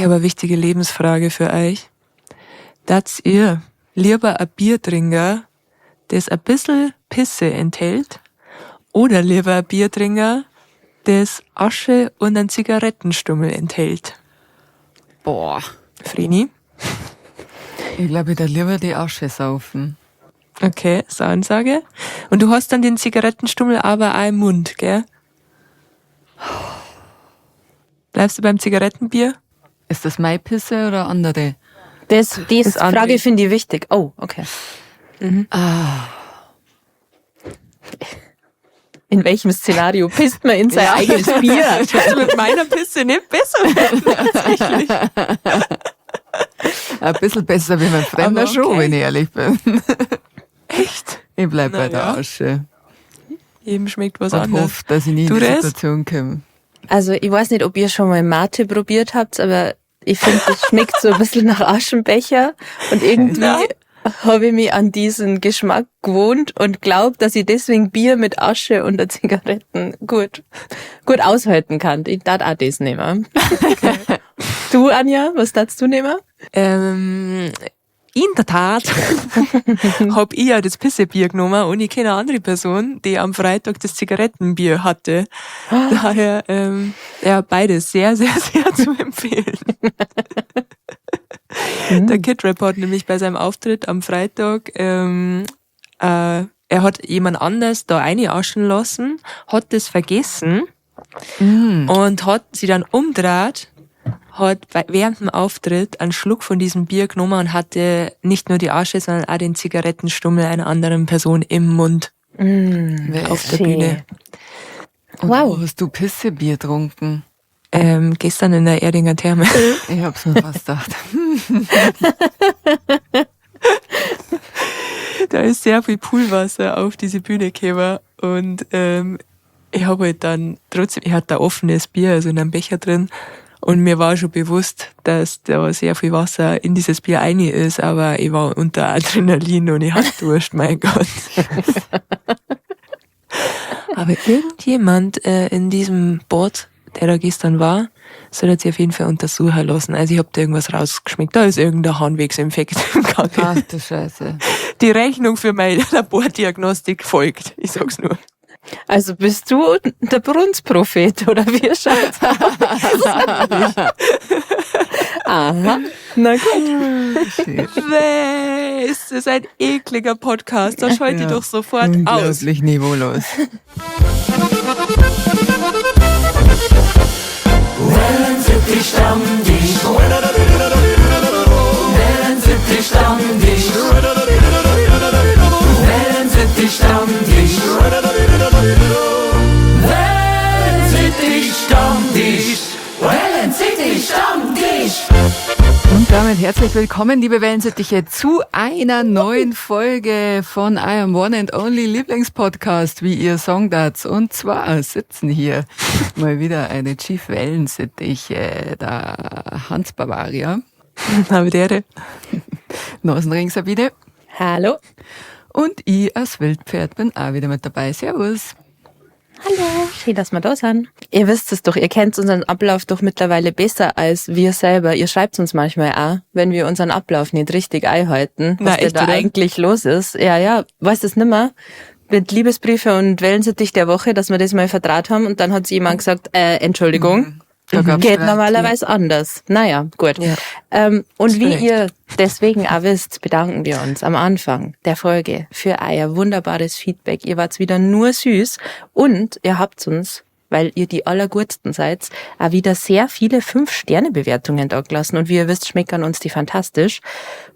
Ich habe eine wichtige Lebensfrage für euch. Dass ihr lieber ein Bier trinken, das ein bisschen Pisse enthält, oder lieber ein Bier trinken, das Asche und einen Zigarettenstummel enthält? Boah. Vreni? Ich glaube, ich würde lieber die Asche saufen. Okay, so Ansage. Und du hast dann den Zigarettenstummel aber auch im Mund, gell? Bleibst du beim Zigarettenbier? Ist das meine Pisse oder andere? Das Das andere. Frage finde ich wichtig. Oh, okay. Ah. In welchem Szenario pisst man in sein eigenes Bier? Das mit meiner Pisse nicht besser werden, tatsächlich. Ein bisschen besser wie mein Fremder Aber okay. schon, wenn ich ehrlich bin. Echt? Ich bleib bei Na der ja. Asche. Jedem schmeckt was Und anderes. hoffe, dass ich nie in Du die das? Situation komme. Also ich weiß nicht, ob ihr schon mal Mate probiert habt, aber ich finde, das schmeckt so ein bisschen nach Aschenbecher. Und irgendwie Na? habe ich mich an diesen Geschmack gewohnt und glaube, dass ich deswegen Bier mit Asche und Zigaretten gut aushalten kann. Ich darf auch das nehmen. Du, Anja, was darfst du nehmen? In der Tat hab ich ja das Pissebier genommen und ich kenne eine andere Person, die am Freitag das Zigarettenbier hatte. Daher, ja, beides sehr, sehr, sehr zu empfehlen. Der Kid Rap hat nämlich bei seinem Auftritt am Freitag, er hat jemand anders da reinarschen lassen, hat das vergessen und hat sie dann umgedreht, hat während dem Auftritt einen Schluck von diesem Bier genommen und hatte nicht nur die Asche, sondern auch den Zigarettenstummel einer anderen Person im Mund auf der Schön. Bühne. Und Wow. wo hast du Pissebier getrunken? Gestern in der Erdinger Therme. Ich hab's mir fast gedacht. Da ist sehr viel Poolwasser auf diese Bühne gekommen und ich habe halt dann trotzdem, ich hatte da offenes Bier, also in einem Becher drin, und mir war schon bewusst, dass da sehr viel Wasser in dieses Bier rein ist, aber ich war unter Adrenalin und ich hatte Durst, mein Gott. Aber irgendjemand in diesem Boot, der da gestern war, soll sich auf jeden Fall untersuchen lassen. Also ich hab da irgendwas rausgeschmeckt. Da ist irgendein Harnwegsinfekt im Gange. Ach du Scheiße. Die Rechnung für meine Labordiagnostik folgt. Ich sag's nur. Also bist du der Brunssprophet oder wie schaut's aus? Aha, na gut. Schön. Bäh, ist das ein ekliger Podcast. Da schalte ich Ja. doch sofort aus. Unglaublich niveaulos. Und damit herzlich willkommen, liebe Wellensittiche, zu einer neuen Folge von I Am One and Only Lieblingspodcast, wie ihr Songdarts. Und zwar sitzen hier mal wieder eine Chief Wellensittiche, der Hans Bavaria, Habe die Ehre. Nasenring Sabine Hallo. und ich als Wildpferd bin auch wieder mit dabei. Servus. Hallo. Schön, dass wir da sind. Ihr wisst es doch, ihr kennt unseren Ablauf doch mittlerweile besser als wir selber. Ihr schreibt uns manchmal auch, wenn wir unseren Ablauf nicht richtig einhalten, Na, was denn echt, da oder? eigentlich los ist. Ja, ja, weißt es nimmer. Mit Liebesbriefe und Wellensittich der Woche, dass wir das mal vertraut haben und dann hat jemand gesagt, Entschuldigung. Da gab's Geht Streit, normalerweise anders. Naja, gut. Ja. Und wie Vielleicht. ihr deswegen auch wisst, bedanken wir uns am Anfang der Folge für euer wunderbares Feedback. Ihr wart wieder nur süß und ihr habt uns, weil ihr die allergutsten seid, auch wieder sehr viele 5-Sterne-Bewertungen da gelassen. Und wie ihr wisst, schmeckern uns die fantastisch.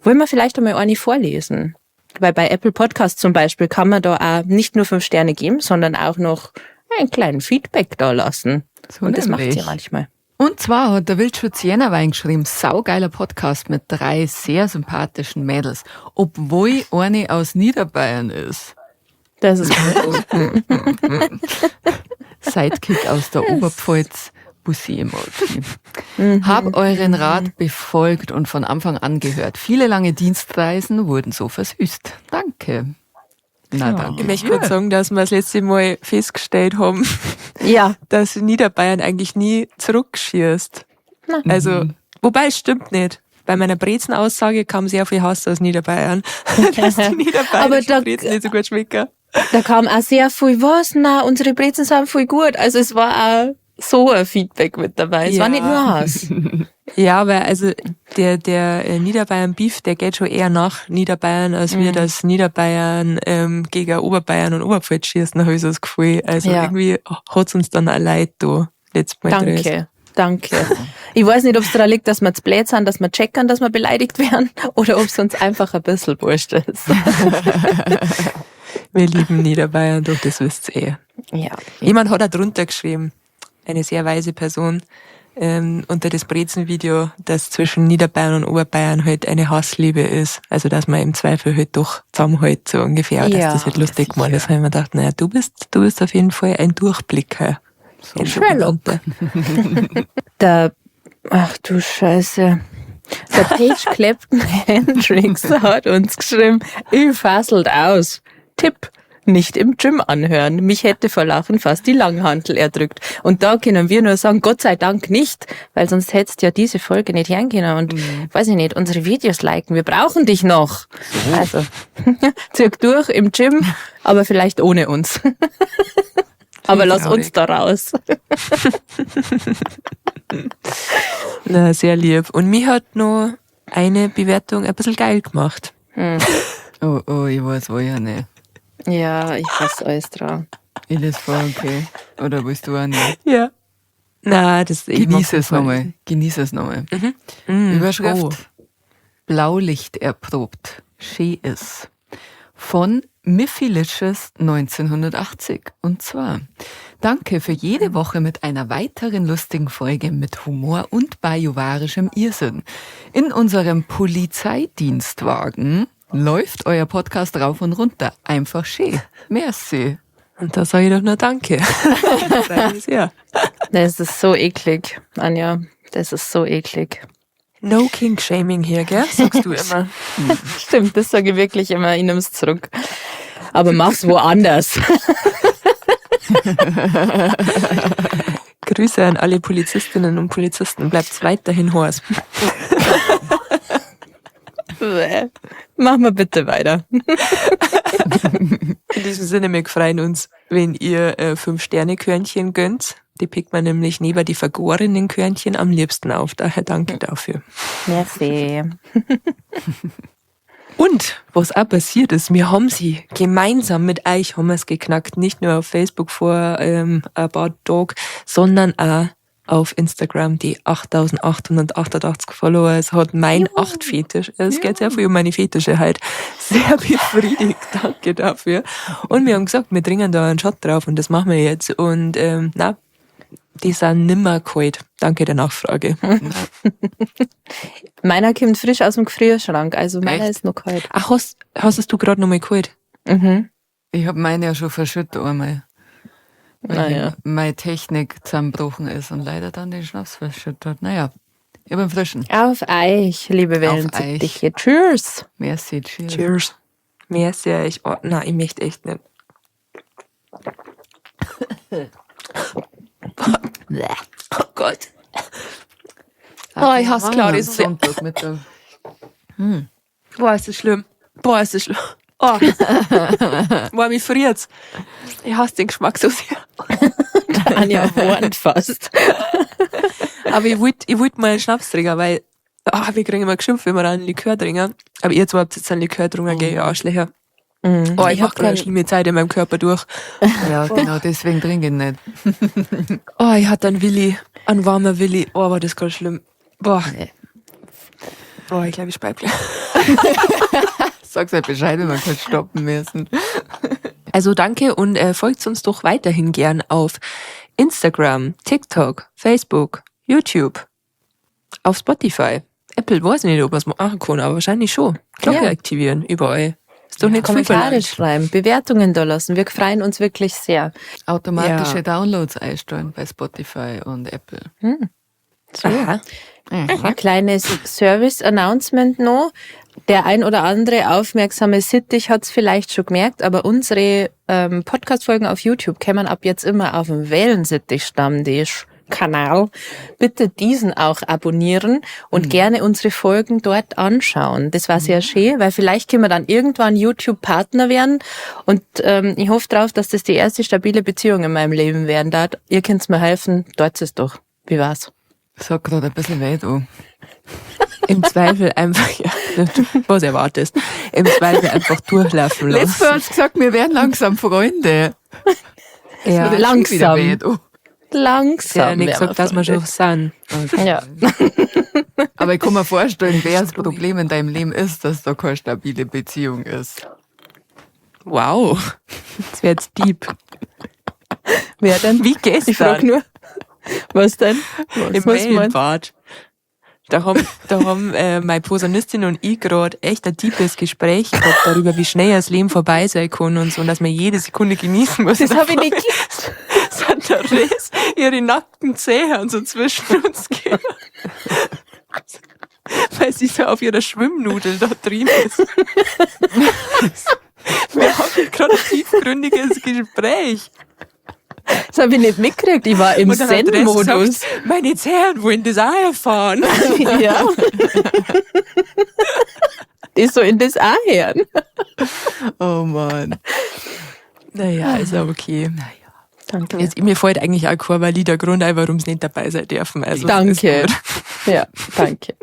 Wollen wir vielleicht einmal eine vorlesen? Weil bei Apple Podcasts zum Beispiel kann man da auch nicht nur 5 Sterne geben, sondern auch noch einen kleinen Feedback da lassen. So Und das macht nämlich. ihr manchmal. Und zwar hat der Wildschutz Jännerwein geschrieben, saugeiler Podcast mit 3 sehr sympathischen Mädels, obwohl eine aus Niederbayern ist. Das ist gut. Sidekick aus der Oberpfalz, Bussi-Emoji. Hab euren Rat befolgt und von Anfang an gehört. Viele lange Dienstreisen wurden so versüßt. Danke. Na, danke. Ich möchte kurz sagen, dass wir das letzte Mal festgestellt haben, Ja. dass Niederbayern eigentlich nie zurückschießt. Na. Also, Wobei, es stimmt nicht. Bei meiner Brezenaussage kam sehr viel Hass aus Niederbayern, dass die niederbayerischen Brezen nicht so gut schmecken. Da kam auch sehr viel, was? Na, unsere Brezen sind voll gut. Also es war auch so ein Feedback mit dabei. Es war nicht nur Hass. Ja, weil also der Niederbayern Beef, der geht schon eher nach Niederbayern, als wir das Niederbayern gegen Oberbayern und Oberpfalz schießen, habe ich so das Gefühl. Also irgendwie hat's uns dann auch leid da. Letztes Mal Danke. Dres. Danke. Ich weiß nicht, ob's daran liegt, dass wir zu blöd sind, dass wir checken, dass wir beleidigt werden, oder ob's uns einfach ein bisschen wurscht ist. Wir lieben Niederbayern, doch, das wisst ihr eh. Ja. Jemand hat auch drunter geschrieben, eine sehr weise Person, unter das Brezen-Video, dass zwischen Niederbayern und Oberbayern halt eine Hassliebe ist. Also, dass man im Zweifel halt doch zusammenhält, so ungefähr. Dass das halt lustig gemacht ist. Da hab ich mir gedacht, naja, du bist auf jeden Fall ein Durchblicker. So. Ein Sherlock. sogenannter. Der, ach du Scheiße. Der Page Clapton Hendrix hat uns geschrieben, ich fasselt aus. Tipp, nicht im Gym anhören. Mich hätte vor Lachen fast die Langhantel erdrückt. Und da können wir nur sagen, Gott sei Dank nicht, weil sonst hättest du ja diese Folge nicht hören können und, weiß ich nicht, unsere Videos liken. Wir brauchen dich noch. So. Also, zirk durch im Gym, aber vielleicht ohne uns. Aber lass uns da raus. Na, sehr lieb. Und mich hat noch eine Bewertung ein bisschen geil gemacht. Oh, oh, ich weiß wo ja nicht. Ja, ich weiß alles dran. Ich lese vor, okay. Oder willst du auch nicht? Ja. Na, das, ich Genieß mag es voll. nochmal. Genieß es nochmal. Überschrift. Oh. Blaulicht erprobt. Schee is. Von Miffylicious 1980. Und zwar, danke für jede Woche mit einer weiteren lustigen Folge mit Humor und bajuvarischem Irrsinn. In unserem Polizeidienstwagen läuft euer Podcast rauf und runter. Einfach schön. Merci. Und da sage ich doch nur Danke. Das freut mich sehr. Das ist so eklig, Anja. Das ist so eklig. No Kink-Shaming hier, gell? Sagst du immer. Stimmt, das sage ich wirklich immer. Ich nehm's zurück. Aber mach's woanders. Grüße an alle Polizistinnen und Polizisten. Bleibt's weiterhin heiß. Bäh. Machen wir bitte weiter. In diesem Sinne, wir freuen uns, wenn ihr 5-Sterne-Körnchen gönnt. Die pickt man nämlich neben die vergorenen Körnchen am liebsten auf. Daher danke dafür. Merci. Und was auch passiert ist, wir haben sie gemeinsam mit euch haben wir's geknackt. Nicht nur auf Facebook vor ein paar Tagen, sondern auch auf Instagram, die 8888 Follower. Es hat mein 8-Fetisch. Es geht sehr viel um meine Fetische halt. Sehr befriedigt. Danke dafür. Und wir haben gesagt, wir trinken da einen Shot drauf und das machen wir jetzt. Und na, die sind nimmer kalt. Danke der Nachfrage. Meiner kommt frisch aus dem Gefrierschrank, also meiner Echt? ist noch kalt. Ach, hast es du grad noch mal geholt? Mhm. Ich hab meine ja schon verschüttet einmal. Weil Naja. meine Technik zusammengebrochen ist und leider dann den Schnaps verschüttet hat. Naja, ich hab einen frischen. Auf euch, liebe Auf Wellensittiche. Cheers. Merci, cheers. Cheers. Merci euch. Oh, nein, ich möchte echt nicht. Oh Gott. Oh, ich hasse Claudia so sehr. Sonntagmittag. Boah, ist das schlimm. Boah, ist das schlimm. Oh. Boah, mich friert's. Ich hasse den Geschmack so sehr. Anja warnt fast. Aber ich wollt mal einen Schnaps trinken, weil wir kriegen immer geschimpft, wenn wir einen Likör trinken. Aber ihr zwei habt jetzt einen Likör getrunken, gell, ihr Arschlöcher. Oh, ich Ich mach hab gerade eine keinen schlimme Zeit in meinem Körper durch. Ja, genau, deswegen trinke ich nicht. Oh, ich hatte einen Willi, einen warmen Willi. Oh, war das gerade schlimm. Boah. Nee. Boah, ich glaube, ich speib gleich. Sag's halt Bescheid, wenn wir kurz stoppen müssen. Also danke und folgt uns doch weiterhin gern auf Instagram, TikTok, Facebook, YouTube, auf Spotify. Apple, weiß ich nicht, ob man's machen kann, aber wahrscheinlich schon. Glocke Ja. aktivieren, überall. Ist doch nicht viel Kommentare verlangt. schreiben, Bewertungen da lassen. Wir freuen uns wirklich sehr. Automatische Ja. Downloads einstellen bei Spotify und Apple. So. Aha. Ein kleines Service-Announcement noch. Der ein oder andere aufmerksame Sittich hat's vielleicht schon gemerkt, aber unsere Podcast-Folgen auf YouTube kämen ab jetzt immer auf dem Wellensittich-Stammtisch. YouTube-Kanal. Bitte diesen auch abonnieren und gerne unsere Folgen dort anschauen. Das war sehr schön, weil vielleicht können wir dann irgendwann YouTube-Partner werden. Und ich hoffe drauf, dass das die erste stabile Beziehung in meinem Leben werden darf. Ihr könnt mir helfen, dort ist es doch. Wie war's? Das hat gerade ein bisschen weh da. Im Zweifel einfach, ja, was erwartest. Im Zweifel einfach durchlaufen lassen. Letztes Mal hat's gesagt, wir werden langsam Freunde. Ja, langsam. Langsam. Ja, nicht gesagt, dass wir schon sind. Okay. Ja. Aber ich kann mir vorstellen, wer das Problem in deinem Leben ist, dass da keine stabile Beziehung ist. Wow. Das wäre jetzt deep. Wer denn? Wie gestern. Ich frag nur. Was denn? Im Wellenbad. Da haben meine Posaunistin und ich gerade echt ein deepes Gespräch gehabt darüber, wie schnell das Leben vorbei sein kann und so, und dass man jede Sekunde genießen muss. Das habe ich nicht gewusst. Sind der Riss ihre nackten Zehen so zwischen uns gegangen. Weil sie so auf ihrer Schwimmnudel da drin ist. Wir haben hier gerade ein tiefgründiges Gespräch. Das habe ich nicht mitgekriegt. Ich war im Zen-Modus. Meine Zehen wollen das auch erfahren. Ja. Die sollen das auch hören. Oh Mann. Naja, ist ja okay. Naja. Danke. Jetzt, mir fällt eigentlich auch kein valider Grund ein, warum sie nicht dabei sein dürfen. Also, danke. Ja, danke.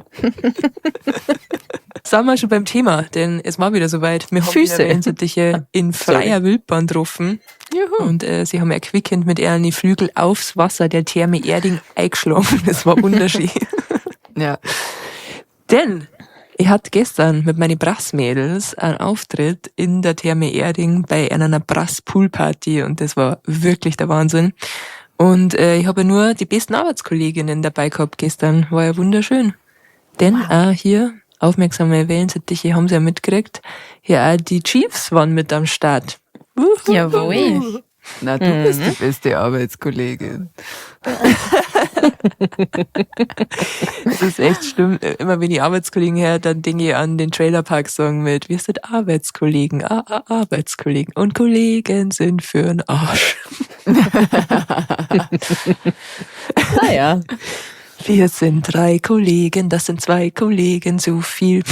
Sind wir schon beim Thema, denn es war wieder soweit. Wir haben Füße. wieder Wellensittiche in freier Wildbahn getroffen. Juhu. Und sie haben erquickend mit ihren Flügel aufs Wasser der Therme Erding eingeschlagen. Das war wunderschön. Ja. Denn ich hatte gestern mit meinen Brassmädels einen Auftritt in der Therme Erding bei einer Brass-Pool-Party und das war wirklich der Wahnsinn. Und ich habe nur die besten Arbeitskolleginnen dabei gehabt gestern. War ja wunderschön. Denn auch hier, aufmerksame Wellensittiche haben sie ja mitgekriegt, hier auch die Chiefs waren mit am Start. Wuhu. Jawohl. Na, du bist die beste Arbeitskollegin. Das ist echt schlimm. Immer wenn ich Arbeitskollegen her, dann denke ich an den Trailerpark-Song mit Wir sind Arbeitskollegen, Arbeitskollegen und Kollegen sind für'n Arsch. Naja. Wir sind 3 Kollegen, das sind 2 Kollegen zu viel.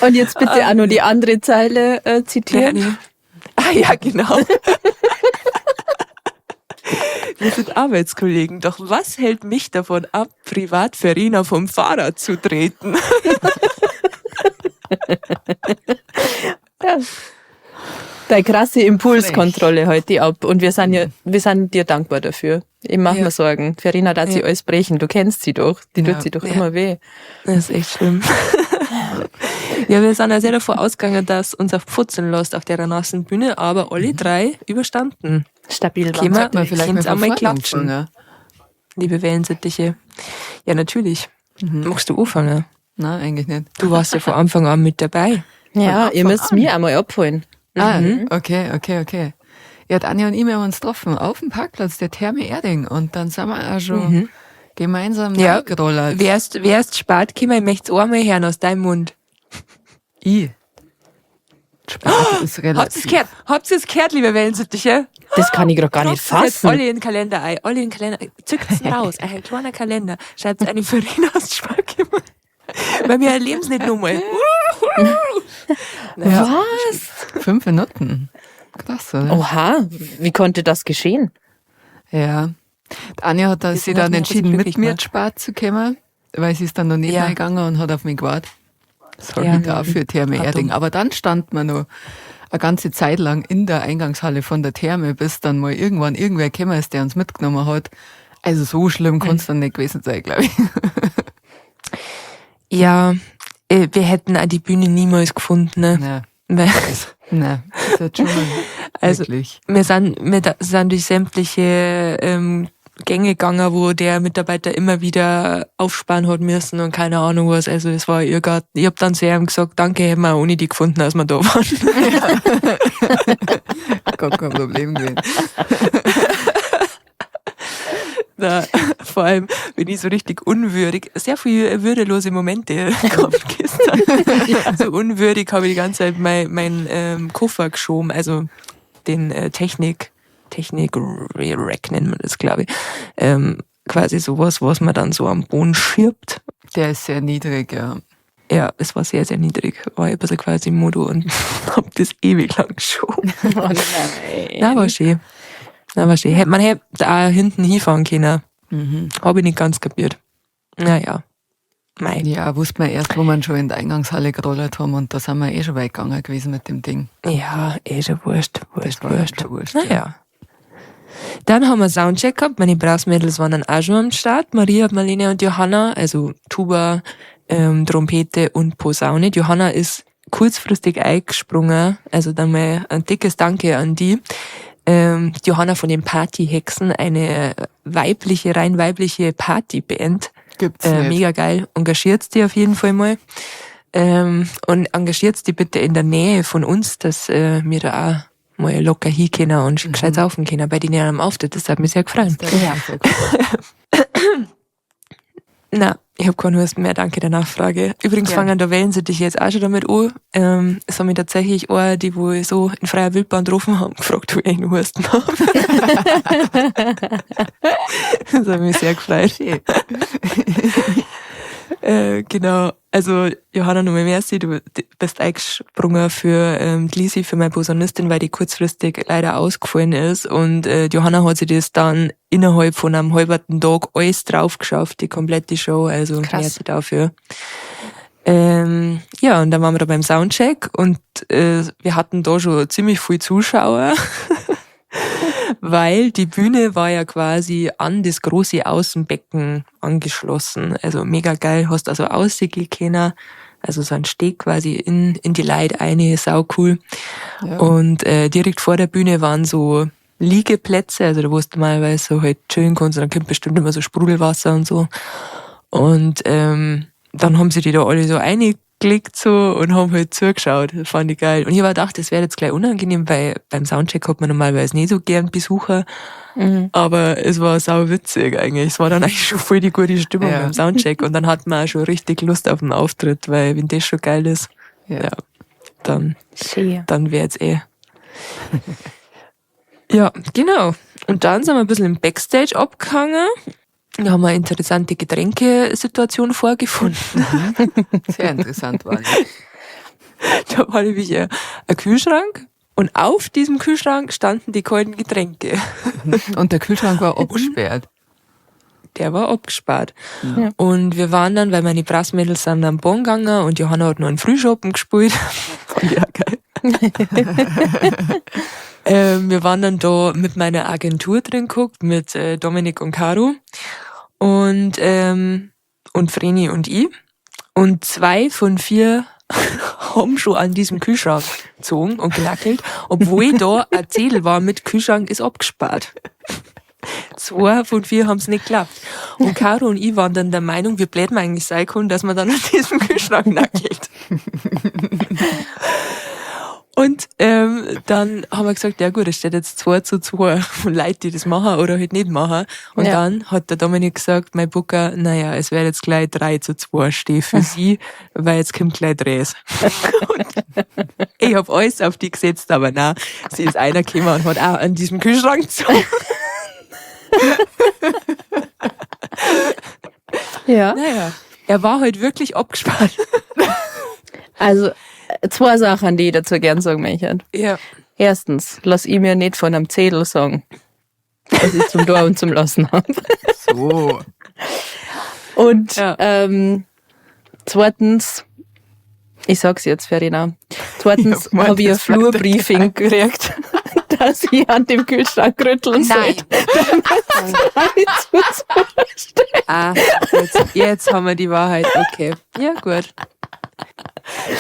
Und jetzt bitte auch noch die andere Zeile zitieren. Nee. Ah ja, genau. Wir sind Arbeitskollegen, doch was hält mich davon ab, privat Verena vom Fahrrad zu treten? Ja. Deine krasse Impulskontrolle heute ab. Und wir sind dir dankbar dafür. Ich mach mir Sorgen. Verena darf sie alles brechen. Du kennst sie doch. Die tut sie doch immer weh. Das ist echt schlimm. Ja, wir sind ja sehr davon ausgegangen, dass uns auf Pfutzen lässt auf der nassen Bühne, aber alle drei überstanden. Stabil waren wir. Sollte man vielleicht mal einmal von vorne klatschen. anfangen? Liebe Wellensittiche. Ja, natürlich. Magst du anfangen? Nein, eigentlich nicht. Du warst ja von Anfang an mit dabei. Ja, ihr müsst mir einmal abholen. Ah, okay. Ja, Anja und ich, wir haben uns getroffen auf dem Parkplatz der Therme Erding und dann sind wir auch schon gemeinsam reingerollert. Wer ist spät gekommen? Ich möchte es einmal hören aus deinem Mund. Ich. Spät ist relativ. Habt ihr es gehört, liebe Wellensittiche? Das kann ich gerade gar nicht fassen. Alle in den Kalender ein. Alle in den Kalender. Zückt's raus. Ein kleiner Kalender. Schreibt's eine Verena aus Spät gekommen. Weil wir erleben's nicht nochmal. Naja. Was? 5 Minuten. Krass, oder? Oha, wie konnte das geschehen? Ja. Die Anja hat Das sich hat dann mich entschieden, glücklich mit mir gemacht. zu spät zu kommen, weil sie ist dann noch nicht reingegangen und hat auf mich gewartet. Sorry dafür, Therme Erding. Aber dann stand man noch eine ganze Zeit lang in der Eingangshalle von der Therme, bis dann mal irgendwann irgendwer gekommen ist, der uns mitgenommen hat. Also so schlimm konnte es dann nicht gewesen sein, glaube ich. Ja, wir hätten auch die Bühne niemals gefunden. Ne? Nein. Nein, das ist schon also, wirklich. Wir sind durch sämtliche Gänge gegangen, wo der Mitarbeiter immer wieder aufsparen hat müssen und keine Ahnung was. Also es war Irrgarten. Ich hab dann zu ihm gesagt, danke, hätten wir ohne die gefunden, als wir da waren. Ja. Gar kein Problem gewesen. Na, vor allem bin ich so richtig unwürdig. Sehr viel würdelose Momente gehabt gestern. Ja. So unwürdig habe ich die ganze Zeit meinen Koffer geschoben, also den Technik, Rack nennt man das, glaube ich. Quasi sowas, was man dann so am Boden schirbt. Der ist sehr niedrig, ja. Ja, es war sehr, sehr niedrig. War ich ein bisschen quasi Modo und hab das ewig lang geschoben. Oh nein. Na, war schön. Na, war schön. Man hätte da auch hinten hinfahren können. Mhm. Hab ich nicht ganz kapiert. Naja. Mei. Ja, wusste man erst, wo man schon in der Eingangshalle gerollert haben und da sind wir eh schon weit gegangen gewesen mit dem Ding. Ja, eh schon wurscht, wurscht, Das war wurscht. schon wurscht, Naja. Dann haben wir Soundcheck gehabt. Meine Brassmädels waren dann auch schon am Start. Maria, Marlene und Johanna, also Tuba, Trompete und Posaune. Die Johanna ist kurzfristig eingesprungen. Also dann mal ein dickes Danke an die. Die Johanna von den Partyhexen, eine weibliche, rein weibliche Partyband. Gibt's nicht. Mega geil. Engagiert die auf jeden Fall mal. Und engagiert die bitte in der Nähe von uns, dass wir da auch mal locker hinkommen und gescheit saufen können bei denen am Auftritt. Das hat mich sehr gefreut. Ja. Na, ich hab keinen Husten mehr, danke der Nachfrage. Übrigens Ja. fangen da Wellensittiche jetzt auch schon damit an. Es haben mich tatsächlich auch die, wo ich so in freier Wildbahn getroffen haben, gefragt, ob ich einen Husten habe. Das hat mich sehr gefreut. Schön. Genau. Also, Johanna, nochmal merci, du bist eingesprungen für die Lisi, für meine Posaunistin, weil die kurzfristig leider ausgefallen ist. Und die Johanna hat sich das dann innerhalb von einem halben Tag alles drauf geschafft, die komplette Show. Also, Krass. merci dafür. Ja, und dann waren wir da beim Soundcheck und wir hatten da schon ziemlich viel Zuschauer, weil die Bühne war ja quasi an das große Außenbecken angeschlossen. Also mega geil, hast also aussehen können, also so ein Steg quasi in die Leute eine, sau cool. Ja. Und direkt vor der Bühne waren so Liegeplätze, also da wo du normalerweise so halt chillen kannst und dann kommt bestimmt immer so Sprudelwasser und so. Und dann haben sie die da alle so eingeklickt so und haben halt zugeschaut. Das fand ich geil. Und ich habe gedacht, das wäre jetzt gleich unangenehm, weil beim Soundcheck hat man normalerweise nicht so gern Besucher. Mhm. Aber es war sau witzig eigentlich. Es war dann eigentlich schon voll die gute Stimmung Ja. beim Soundcheck. Und dann hat man auch schon richtig Lust auf den Auftritt, weil wenn das schon geil ist, Ja. ja, dann Schön. dann wär's eh. Ja, genau. Und dann sind wir ein bisschen im Backstage abgehangen. Da haben wir eine interessante Getränkesituation vorgefunden. Sehr interessant war das. Da war nämlich ein Kühlschrank und auf diesem Kühlschrank standen die kalten Getränke. Und der Kühlschrank war abgesperrt. Der war abgespart. Ja. Und wir waren dann, weil meine Brassmädels sind am Bon gegangen und Johanna hat noch einen Frühschoppen gespielt. Fand ich auch geil. Wir waren dann da mit meiner Agentur drin geguckt, mit Dominik und Caro und Vreni und ich. Und 2 von 4 haben schon an diesem Kühlschrank gezogen und genackelt, obwohl da ein Zettel war mit Kühlschrank ist abgespart. 2 von 4 haben's nicht geklappt. Und Caro und ich waren dann der Meinung, wir blöd man eigentlich sein können, dass man dann an diesem Kühlschrank nackelt. Und dann haben wir gesagt, ja gut, es steht jetzt 2:2 von Leuten, die das machen oder halt nicht machen. Und Ja. dann hat der Dominik gesagt, mein Booker, naja, es wird jetzt gleich 3:2 stehen für sie, weil jetzt kommt gleich Drehs. Und ich hab alles auf die gesetzt, aber nein, sie ist einer gekommen und hat auch an diesem Kühlschrank gezogen. Ja. Naja, er war halt wirklich abgespannt. Also, 2 Sachen, die ich dazu gern sagen möchte. Ja. Erstens, lass ich mir nicht von einem Zettel sagen, was ich zum Tor und zum Lassen hab. So. Und Ja. zweitens, ich sag's jetzt, Verena, zweitens Ich hab gemeint, hab ich ein das bleibt Flurbriefing gekriegt, dass ich an dem Kühlschrank rütteln soll. Nein. Ah, jetzt haben wir die Wahrheit. Okay. Ja, gut.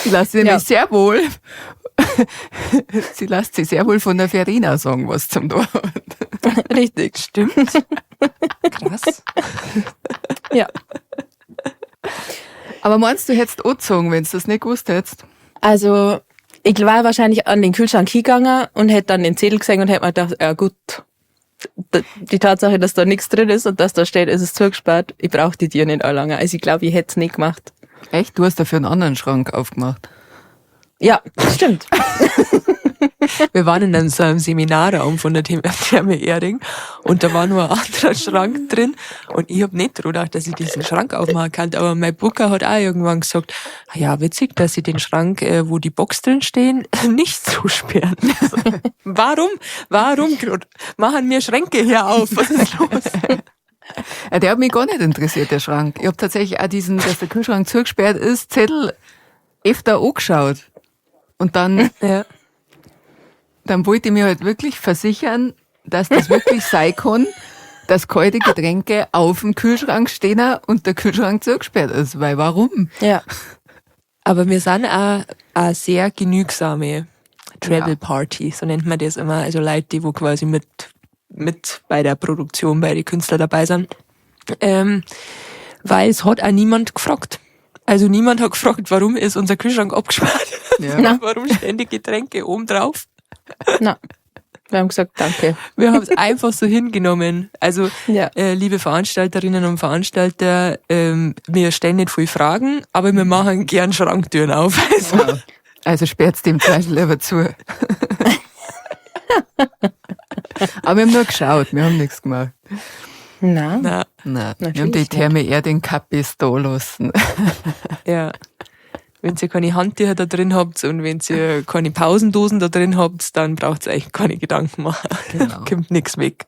Sie lässt sich Ja. nämlich sehr wohl. Sie lässt sich sehr wohl von der Verena sagen, was zum Tor. Richtig. Stimmt. Krass. Ja. Aber meinst du, hättest auch gezogen, wenn du das nicht gewusst hättest? Also, ich war wahrscheinlich an den Kühlschrank hingegangen und hätte dann den Zettel gesehen und hätte mir gedacht, ja gut, die Tatsache, dass da nichts drin ist und dass da steht, es ist zugespart, ich brauche die Tür nicht lange. Also ich glaube, ich hätte es nicht gemacht. Echt? Du hast dafür einen anderen Schrank aufgemacht. Ja, stimmt. Wir waren in einem, so einem Seminarraum von der Therme Erding und da war nur ein anderer Schrank drin und ich hab nicht dran gedacht, dass ich diesen Schrank aufmachen kann, aber mein Booker hat auch irgendwann gesagt, ah ja, witzig, dass sie den Schrank, wo die Box drin stehen, nicht zusperren. Also, warum? Warum machen wir Schränke hier auf? Was ist los? Ja, der hat mich gar nicht interessiert, der Schrank. Ich hab tatsächlich auch diesen, dass der Kühlschrank zugesperrt ist, Zettel öfter angeschaut. Und dann, Ja. dann wollte ich mir halt wirklich versichern, dass das wirklich sein kann, dass kalte Getränke auf dem Kühlschrank stehen und der Kühlschrank zugesperrt ist. Weil warum? Ja. Aber wir sind auch eine sehr genügsame Travel Party, so nennt man das immer. Also Leute, die wo quasi mit bei der Produktion, bei den Künstlern dabei sind. Weil es hat auch niemand gefragt. Also niemand hat gefragt, warum ist unser Kühlschrank abgesperrt? Ja. Warum stehen die Getränke oben drauf? Na, wir haben gesagt, danke. Wir haben es einfach so hingenommen. Also, Ja. liebe Veranstalterinnen und Veranstalter, wir stellen nicht viel Fragen, aber wir machen gern Schranktüren auf. Also, Ja. Also sperrt's dem Zweifel lieber zu. Aber wir haben nur geschaut, wir haben nichts gemacht. Na, na, Nein, wir Natürlich haben die nicht. Therme Erding Kappis da lassen. ja. Wenn ihr keine Handtücher da drin habt und wenn ihr keine Pausendosen da drin habt, dann braucht ihr euch keine Gedanken machen. Genau. Kommt nichts weg.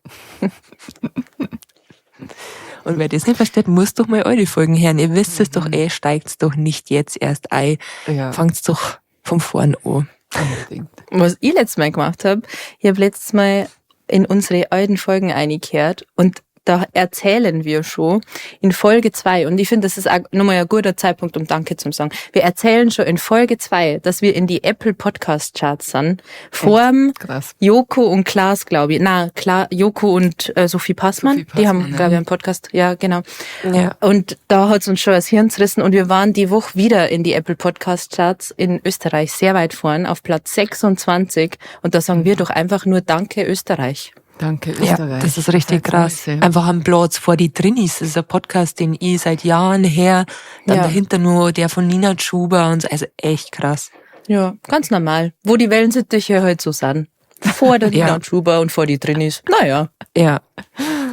Und wer das nicht versteht, muss doch mal eure Folgen hören. Ihr wisst es doch eh, steigt's doch nicht jetzt erst ein. Ja, Fangt's doch von vorn an. unbedingt. Was ich letztes Mal gemacht habe, ich habe letztes Mal in unsere alten Folgen eingekehrt und da erzählen wir schon in Folge 2, und ich finde, das ist auch nochmal ein guter Zeitpunkt, um Danke zu sagen. Wir erzählen schon in Folge 2, dass wir in die Apple Podcast Charts sind. Vorm Krass. Joko und Klaas, glaube ich. Na, klar, Joko und Sophie Passmann. Sophie Die haben, Passmann, ja. glaube ich, einen Podcast. Ja, genau. Ja. Und da hat's uns schon das Hirn zerrissen und wir waren die Woche wieder in die Apple Podcast Charts in Österreich sehr weit vorn, auf Platz 26. Und da sagen wir doch einfach nur Danke Österreich. Danke, Ja, Österreich. das ist richtig Seid krass. weise. Einfach am Platz vor die Drinis. Das ist ein Podcast, den ich seit Jahren her. Dann Ja. dahinter nur der von Nina Chuba und so. Also echt krass. Ja, ganz normal. Wo die Wellensittiche halt so sind. Vor der Ja. Nina Chuba und vor die Drinis. Naja. Ja.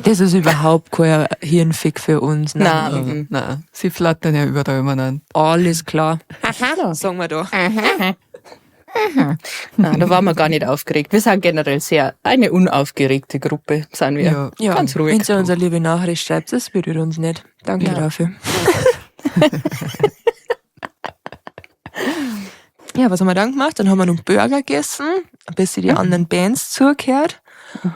Das ist überhaupt kein Hirnfick für uns. Nein. Na, mhm. Nein, sie flattern ja überall umeinander. Alles klar. Sagen wir da. Na, da waren wir gar nicht aufgeregt. Wir sind generell sehr eine unaufgeregte Gruppe, sind wir. Ja. Ja, Ganz ruhig. Wenn ihr uns eine liebe Nachricht schreibt, das berührt uns nicht. Danke Ja. dafür. Ja, was haben wir dann gemacht? Dann haben wir noch Burger gegessen, bis sie die anderen Bands zugehört.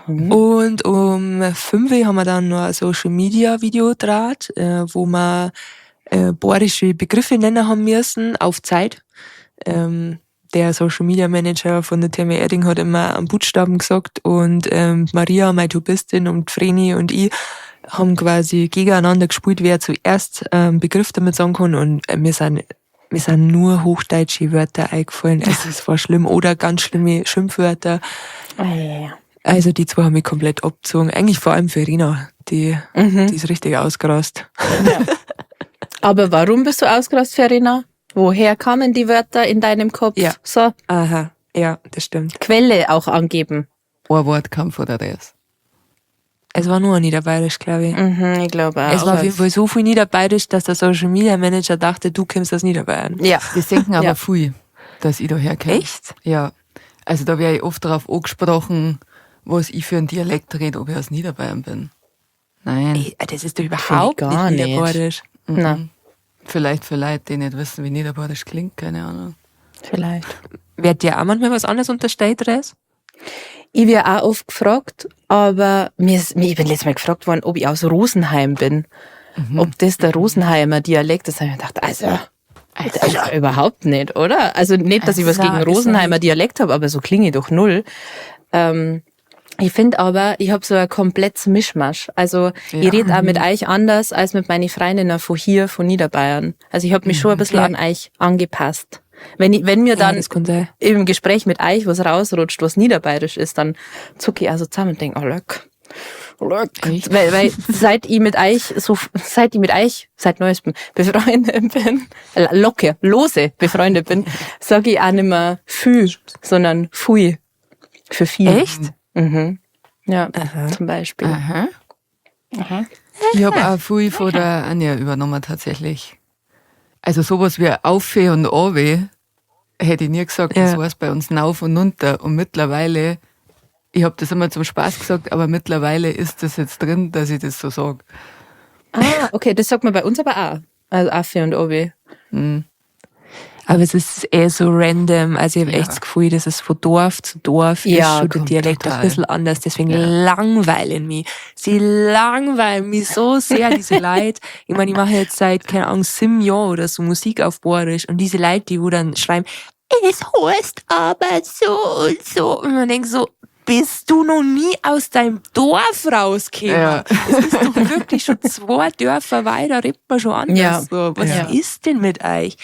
Und um 5 Uhr haben wir dann noch ein Social Media Video gedreht, wo wir bayerische Begriffe nennen haben müssen auf Zeit. Der Social Media Manager von der Therme Erding hat immer einen Buchstaben gesagt und Maria, meine Tubistin und Vreni und ich haben quasi gegeneinander gespielt, wer zuerst Begriff damit sagen kann und mir sind nur hochdeutsche Wörter eingefallen. Also es war schlimm. Oder ganz schlimme Schimpfwörter. Ah, ja, ja. Also die zwei haben mich komplett abgezogen. Eigentlich vor allem Verena, die ist richtig ausgerast. Aber warum bist du ausgerast, Verena? Woher kamen die Wörter in deinem Kopf? Ja. So, Aha, ja, das stimmt. Quelle auch angeben. Ein Wort kam vor der Rest. Es war nur ein Niederbayerisch, glaube ich. Mhm, ich glaube auch. Es war auf jeden Fall so viel Niederbayerisch, dass der Social Media Manager dachte, du kommst aus Niederbayern. Ja. Das denken aber Ja. viel, dass ich da herkomme. Echt? Ja. Also da werde ich oft darauf angesprochen, was ich für einen Dialekt rede, ob ich aus Niederbayern bin. Nein. Ey, das ist doch überhaupt gar nicht nicht. Niederbayerisch. Na, Vielleicht für Leute, die nicht wissen, wie Niederbayerisch klingt, keine Ahnung. vielleicht. Wird dir auch manchmal was anderes unterstellt, Res? Ich werde auch oft gefragt, aber ich bin letztes Mal gefragt worden, ob ich aus Rosenheim bin. Ob das der Rosenheimer Dialekt ist. Da hab ich mir gedacht, also überhaupt nicht, oder? Also nicht, dass ich was Also, gegen ist ja Rosenheimer Dialekt habe, aber so klinge ich doch null. Ich finde aber, ich habe so ein komplettes Mischmasch. Also ich Ja. rede auch mit euch anders als mit meinen Freundinnen von hier, von Niederbayern. Also ich habe mich schon ein bisschen Ja. an euch angepasst. Wenn mir Ja, dann das kann sein. im Gespräch mit euch was rausrutscht, was niederbayerisch ist, dann zucke ich also zusammen und denke, oh leck, Echt? Weil seit ich mit euch so, seit ich mit euch, seit neuestem befreundet bin, locker, lose befreundet bin, sag ich auch nicht mehr fü, sondern fui. Für viel. Echt? Mhm. Ja, Aha. zum Beispiel. Aha. Ich habe auch viel von der Anja übernommen, tatsächlich. Also sowas wie Aufe und Awe hätte ich nie gesagt, das heißt bei uns nauf und nunter. Und mittlerweile, ich habe das immer zum Spaß gesagt, aber mittlerweile ist das jetzt drin, dass ich das so sage. Ah, okay, das sagt man bei uns aber auch. Also Affe und Obi. Aber es ist eh so random. Also ich habe echt das Gefühl, dass es von Dorf zu Dorf Ja, ist schon der kommt Dialekt total. ein bisschen anders. Deswegen langweilen mich. Sie langweilen mich so sehr, diese Leute. Ich meine, ich mache jetzt seit, keine Ahnung, 7 Jahren oder so Musik auf Boarisch. Und diese Leute, die wo dann schreiben, es heißt aber so und so. Und man denkt so, bist du noch nie aus deinem Dorf rausgekommen? Ja. Es ist doch wirklich schon 2 Dörfer weiter, redet man schon anders. Ja. So, was Ja. ist denn mit euch?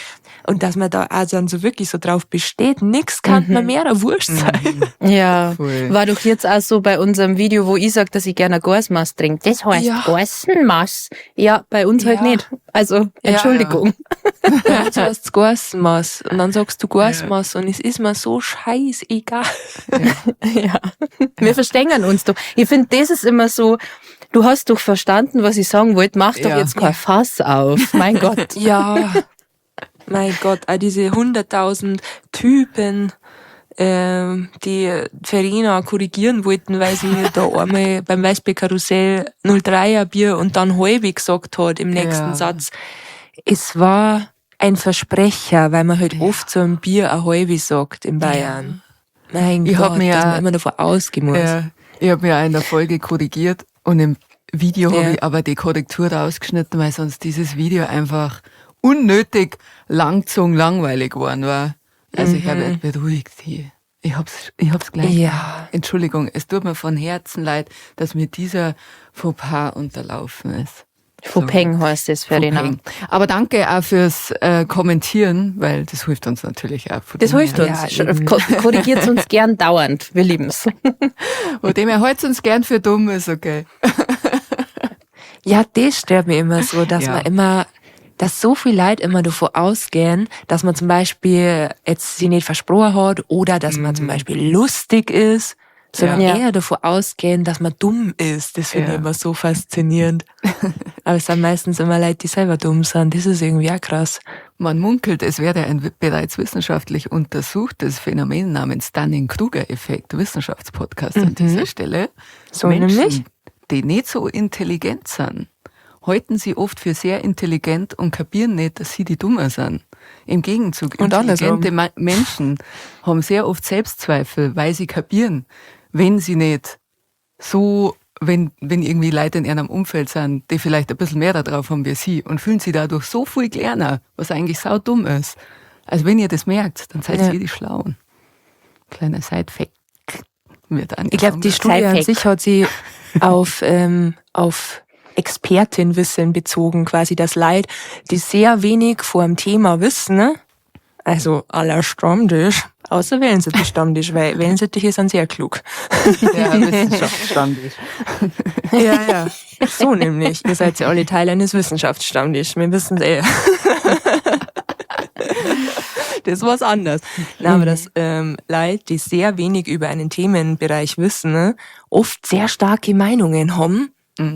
Und dass man da also dann so wirklich so drauf besteht, nix kann man mehr eine Wurst sein. Ja. Voll. War doch jetzt auch so bei unserem Video, wo ich sag, dass ich gerne Gorsmaß trinke. Das heißt Gorsenmaß. Ja, bei uns halt Ja. nicht. Also, Entschuldigung. Ja, du hast Gorsmaß. Und dann sagst du Gorsmaß und es ist mir so scheißegal. Ja. Wir verstehen uns doch. Ich finde, das ist immer so, du hast doch verstanden, was ich sagen wollte, mach doch jetzt kein Fass auf. Mein Gott. Ja. Mein Gott, all diese 100.000 Typen, die Verena korrigieren wollten, weil sie da einmal beim Weißbierkarussell 03er Bier und dann halbe gesagt hat im nächsten Satz. Es war ein Versprecher, weil man halt oft so ein Bier ein halbe sagt in Bayern. Mein Ich hab Gott, mir dass ja- man immer davon ausgehen muss. Ja, ich habe mir auch in der Folge korrigiert und im Video habe ich aber die Korrektur rausgeschnitten, weil sonst dieses Video einfach unnötig langzogen langweilig geworden war. Also ich habe beruhigt hier. Ich hab's gleich. Ja. Entschuldigung, es tut mir von Herzen leid, dass mir dieser Fauxpas unterlaufen ist. Fauxpeng heißt es, Verena. Fauxpeng. Aber danke auch fürs Kommentieren, weil das hilft uns natürlich auch. Von Das dem hilft her. uns. Ja, eben. Korrigiert uns gern dauernd. Wir lieben's. Von dem her hält uns gern für dumm, ist okay. Ja, das stört mir immer so, dass man immer, dass so viel Leute immer davon ausgehen, dass man zum Beispiel jetzt sie nicht versprochen hat oder dass man zum Beispiel lustig ist, sondern eher davon ausgehen, dass man dumm ist. Das finde ich immer so faszinierend. Aber es sind meistens immer Leute, die selber dumm sind. Das ist irgendwie auch krass. Man munkelt, es werde ein bereits wissenschaftlich untersuchtes Phänomen namens Dunning-Kruger-Effekt, Wissenschaftspodcast an dieser Stelle. So Menschen, nämlich? die nicht so intelligent sind, halten sie oft für sehr intelligent und kapieren nicht, dass sie die Dummen sind. Im Gegenzug, Und andersrum. intelligente Menschen haben sehr oft Selbstzweifel, weil sie kapieren, wenn sie nicht so, wenn irgendwie Leute in ihrem Umfeld sind, die vielleicht ein bisschen mehr da drauf haben wie sie und fühlen sie dadurch so viel kleiner, was eigentlich saudumm ist. Also wenn ihr das merkt, dann seid ihr die Schlauen. Kleiner Side-Fact. Ich glaube, die Studie an sich hat sie auf Expertenwissen bezogen, quasi das Leid, die sehr wenig vor dem Thema wissen, ne? Also aller Stammtisch, außer Wellensittich-Stammtisch, weil Wellensittiche sind sehr klug. Ja, Wissenschaftsstammtisch. Ja, ja. So nämlich. Ihr seid ja alle Teil eines Wissenschaftsstammtischs. Wir wissen es eh. Das ist was anderes. Na, aber dass Leute, die sehr wenig über einen Themenbereich wissen, ne, oft sehr starke Meinungen haben,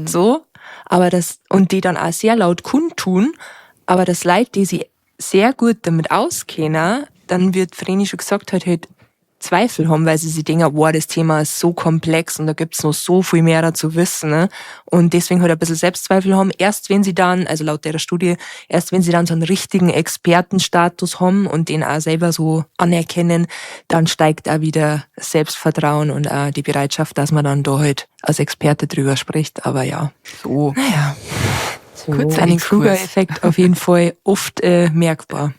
so, aber das, und die dann auch sehr laut kundtun, aber das Leute, die sich sehr gut damit auskennen, dann wird Vreni schon gesagt hat, halt Zweifel haben, weil sie sich denken, wow, das Thema ist so komplex und da gibt's noch so viel mehr dazu wissen. Ne? Und deswegen halt ein bisschen Selbstzweifel haben. Erst wenn sie dann, also laut der Studie, erst wenn sie dann so einen richtigen Expertenstatus haben und den auch selber so anerkennen, dann steigt auch wieder Selbstvertrauen und auch die Bereitschaft, dass man dann da halt als Experte drüber spricht. Aber ja. So. Naja. So. Kurzer Dunning-Kruger-Effekt auf jeden Fall oft merkbar.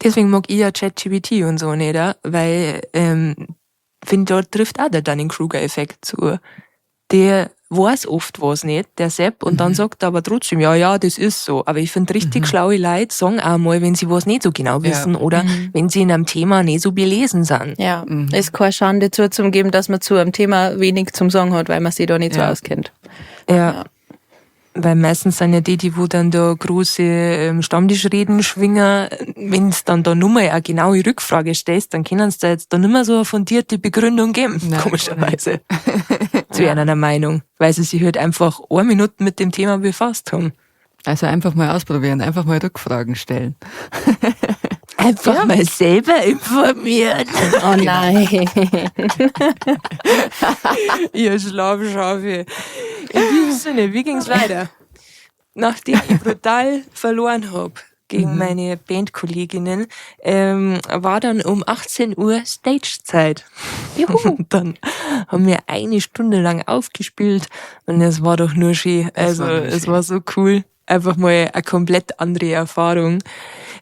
Deswegen mag ich ja ChatGPT und so nicht, weil finde, dort trifft auch der Dunning-Kruger-Effekt zu. Der weiß oft was nicht, der Sepp, und dann sagt er aber trotzdem, ja, ja, das ist so. Aber ich finde, richtig schlaue Leute sagen auch mal, wenn sie was nicht so genau wissen oder wenn sie in einem Thema nicht so belesen sind. Ja, ist keine Schande zuzugeben, dass man zu einem Thema wenig zum Sagen hat, weil man sich da nicht so auskennt. Ja. Weil meistens sind ja die, die wo dann da große Stammtischreden schwingen, wenn es dann da nur mal eine genaue Rückfrage stellst, dann können sie da jetzt da nicht mehr so eine fundierte Begründung geben, Nein. komischerweise. Zu einer Meinung. Weil sie sich halt einfach eine Minute mit dem Thema befasst haben. Also einfach mal ausprobieren, einfach mal Rückfragen stellen. Einfach mal selber informieren. Oh nein. Ihr Schlafschafe. In diesem Sinne, wie ging's weiter? Nachdem ich brutal verloren hab gegen meine Bandkolleginnen, war dann um 18 Uhr Stagezeit. Juhu. Und dann haben wir eine Stunde lang aufgespielt und es war doch nur schön. Es Also war nur es schön. war so cool. Einfach mal eine komplett andere Erfahrung.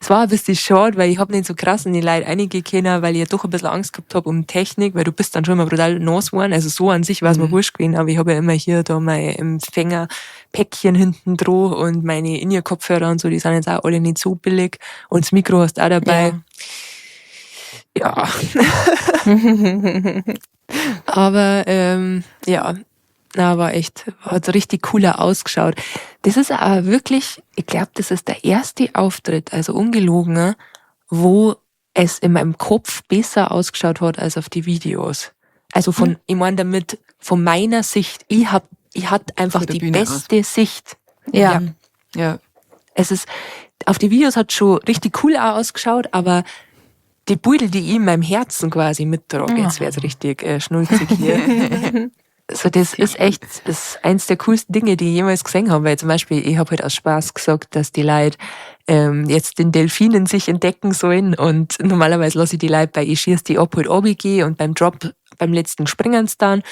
Es war ein bisschen schade, weil ich hab nicht so krass in die Leute reingehen können, weil ich ja doch ein bisschen Angst gehabt hab um Technik, weil du bist dann schon immer brutal nass geworden. Also so an sich war's mir wurscht gewesen, aber ich hab ja immer hier da mein Empfängerpäckchen hinten dran und meine In-Ear-Kopfhörer und so, die sind jetzt auch alle nicht so billig. Und das Mikro hast du auch dabei. Ja. Aber ja, na, war echt, hat richtig cooler ausgeschaut. Das ist aber wirklich, ich glaub, das ist der erste Auftritt, also ungelogen, wo es in meinem Kopf besser ausgeschaut hat als auf die Videos. Also von, ich mein damit, von meiner Sicht, ich hatte einfach Von der die Bühne aus. beste Sicht. Ja. Ja. Ja. Es ist, auf die Videos hat schon richtig cool auch ausgeschaut, aber die Beutel, die ich in meinem Herzen quasi mittrage, jetzt wär's richtig schnulzig hier. So, das ist echt, das ist eins der coolsten Dinge, die ich jemals gesehen habe, weil zum Beispiel, ich hab halt aus Spaß gesagt, dass die Leute jetzt den Delfinen sich entdecken sollen und normalerweise lasse ich die Leute bei ich schieß die ab halt runtergehen und beim Drop, beim letzten springen's dann.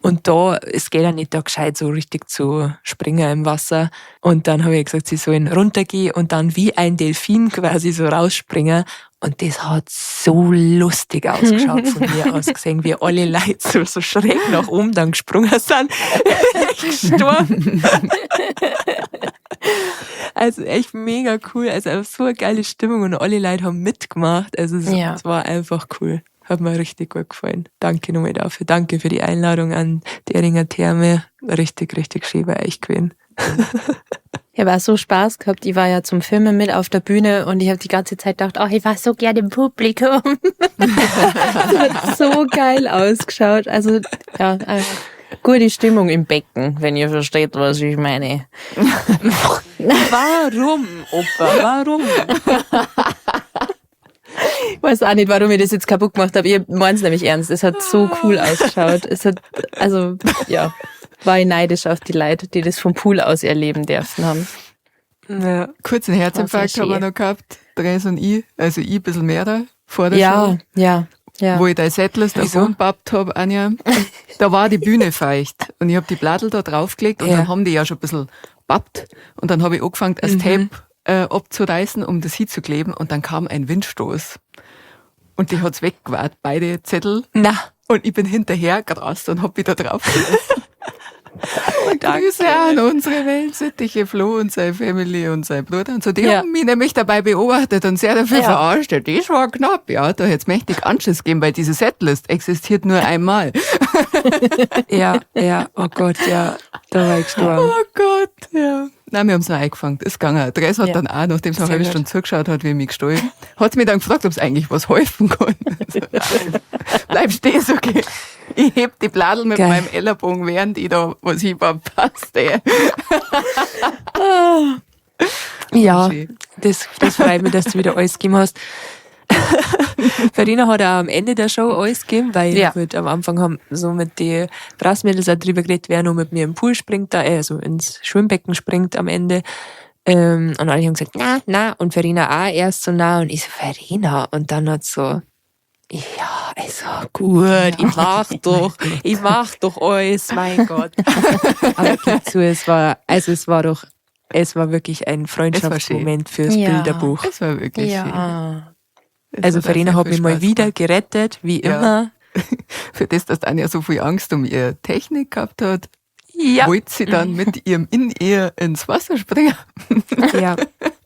Und da, es geht ja nicht da gescheit so richtig zu springen im Wasser. Und dann habe ich gesagt, sie sollen runtergehen und dann wie ein Delfin quasi so rausspringen. Und das hat so lustig ausgeschaut von mir aus gesehen, wie alle Leute so schräg nach oben dann gesprungen sind. Echt gestorben. Also echt mega cool. Also einfach so eine geile Stimmung und alle Leute haben mitgemacht. Also es war einfach cool. Hat mir richtig gut gefallen. Danke nochmal dafür. Danke für die Einladung an die Eringer Therme. Richtig, richtig schön bei euch gewesen. Ich habe auch so Spaß gehabt. Ich war ja zum Filmen mit auf der Bühne und ich habe die ganze Zeit gedacht, oh, ich war so gerne im Publikum. Das hat so geil ausgeschaut. Also, ja, einfach gute Stimmung im Becken, wenn ihr versteht, was ich meine. Warum, Opa? Warum? Ich weiß auch nicht, warum ich das jetzt kaputt gemacht habe. Ich mein's nämlich ernst. Es hat so cool ausgeschaut. Es hat, also, ja, war ich neidisch auf die Leute, die das vom Pool aus erleben dürfen haben. Ja. Kurzen Herzinfarkt War sehr haben wir schön. noch gehabt, Dres und ich, also ich ein bisschen mehr da vor der Show. Wo ich dein Setlist Wieso? davon gebappt hab, Anja. Da war die Bühne feucht und ich hab die Bladel da draufgelegt und dann haben die ja schon ein bisschen babbt und dann hab ich angefangen, das Tape abzureißen, um das hinzukleben und dann kam ein Windstoß. Und die hat's weggewahrt, beide Zettel. Na. Und ich bin hinterher gerast und hab wieder drauf gelassen. Und danke. Grüße an unsere Wellensittiche Flo und seine Family und sein Bruder und so. Die haben mich nämlich dabei beobachtet und sehr dafür verarscht. Ja, das war knapp, ja. Da hätt's mächtig Anschiss gegeben, weil diese Setlist existiert nur einmal. Ja, ja, oh Gott, ja. Da war ich gestorben. Oh Gott, ja. Nein, wir haben's noch eingefangen. Ist gegangen. Dres hat dann auch, nachdem sie eine Sehr halbe gut. Stunde zugeschaut hat, wie ich mich gestohlen, hat sie mich dann gefragt, ob's eigentlich was helfen kann. Also, nein. Bleib stehen, ist okay. Ich heb die Bladel mit Geil. meinem Ellerbogen, während ich da was ich verpasst, ey. Ja, Schön. das freut mich, dass du wieder alles gegeben hast. Verena hat auch am Ende der Show alles gegeben, weil halt am Anfang haben so mit den Brassmädels auch drüber geredet, wer noch mit mir im Pool springt, da, also ins Schwimmbecken springt am Ende. Und alle haben gesagt, na, na, und Verena auch erst so na, und ich so, Verena, und dann hat so, ja, also gut, ich mach doch, ich mach doch alles, mein Gott. Aber gib zu, es war, also es war doch, es war wirklich ein Es war schön. Freundschaftsmoment fürs Bilderbuch. Es war wirklich schön. Es Also hat auch Verena sehr hat viel mich mal Spaß wieder gemacht. gerettet, wie immer. Für das, dass Anja so viel Angst um ihre Technik gehabt hat. Ja. Wollt sie dann mit ihrem In-Ear ins Wasser springen? Ja.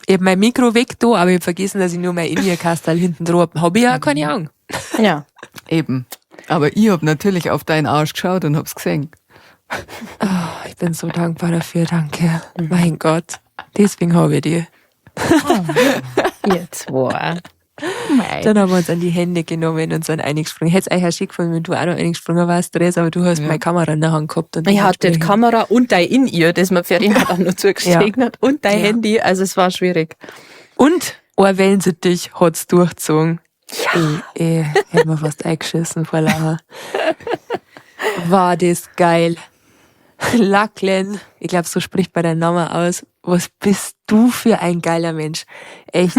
Ich hab mein Mikro weg da, aber ich hab vergessen, dass ich nur mein In-Ear-Kastel hinten dran hab. Hab ich ja keine Ahnung. Ja. Eben. Aber ich hab natürlich auf deinen Arsch geschaut und hab's gesehen. Oh, ich bin so dankbar dafür, danke. Mein Gott. Deswegen habe ich die. Oh, ihr zwei. Mei. Dann haben wir uns an die Hände genommen und sind eingesprungen. Hätte es eigentlich auch schick gefunden, wenn du auch noch eingesprungen warst, Therese, aber du hast meine Kamera in der Hand gehabt. Und Ich hatte die Kamera und dein In-Ear, das mir Verena dann noch zugesteckt hat, und dein Handy, also es war schwierig. Und ein Wellensittich hat's durchgezogen. Ja. Ich hätte mir fast eingeschissen vor Lachen. War das geil. Lachlan, ich glaub, so spricht man deinen Namen aus. Was bist du für ein geiler Mensch? Echt.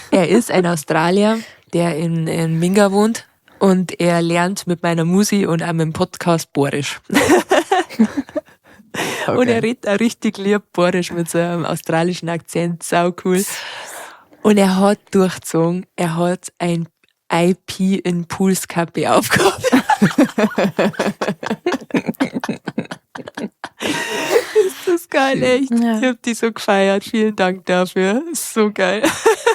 Er ist ein Australier, der in Minga wohnt und er lernt mit meiner Musi und auch mit dem Podcast Borisch. Okay. Und er redet auch richtig lieb Borisch mit so einem australischen Akzent. Sau cool. Und er hat durchgezogen. Er hat ein IP in Pools Kappe aufgehabt. Ist das geil, echt. Ja. Ich hab die so gefeiert. Vielen Dank dafür. Ist so geil.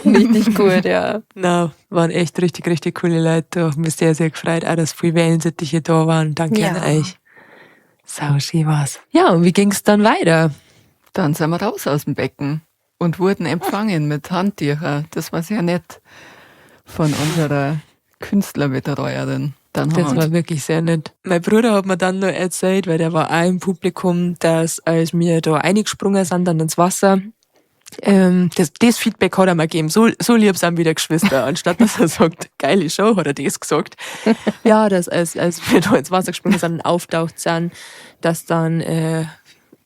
Richtig gut, ja. Na, waren echt richtig, richtig coole Leute da. Hab mich sehr, sehr gefreut, auch dass viele Wellensittiche da waren. Danke Ja. an euch. Sau schön war's. Ja, und wie ging's dann weiter? Dann sind wir raus aus dem Becken und wurden empfangen mit Handtücher. Das war sehr nett von unserer Künstlerbetreuerin. Dann haben Das wir war uns wirklich sehr nett. Mein Bruder hat mir dann noch erzählt, weil der war auch im Publikum, dass als wir da reingesprungen sind, dann ins Wasser, das Feedback hat er mir gegeben. So, so lieb sind wieder Geschwister. Anstatt dass er sagt, geile Show, hat er das gesagt. Ja, dass als wir da ins Wasser gesprungen sind und auftaucht sind, dass dann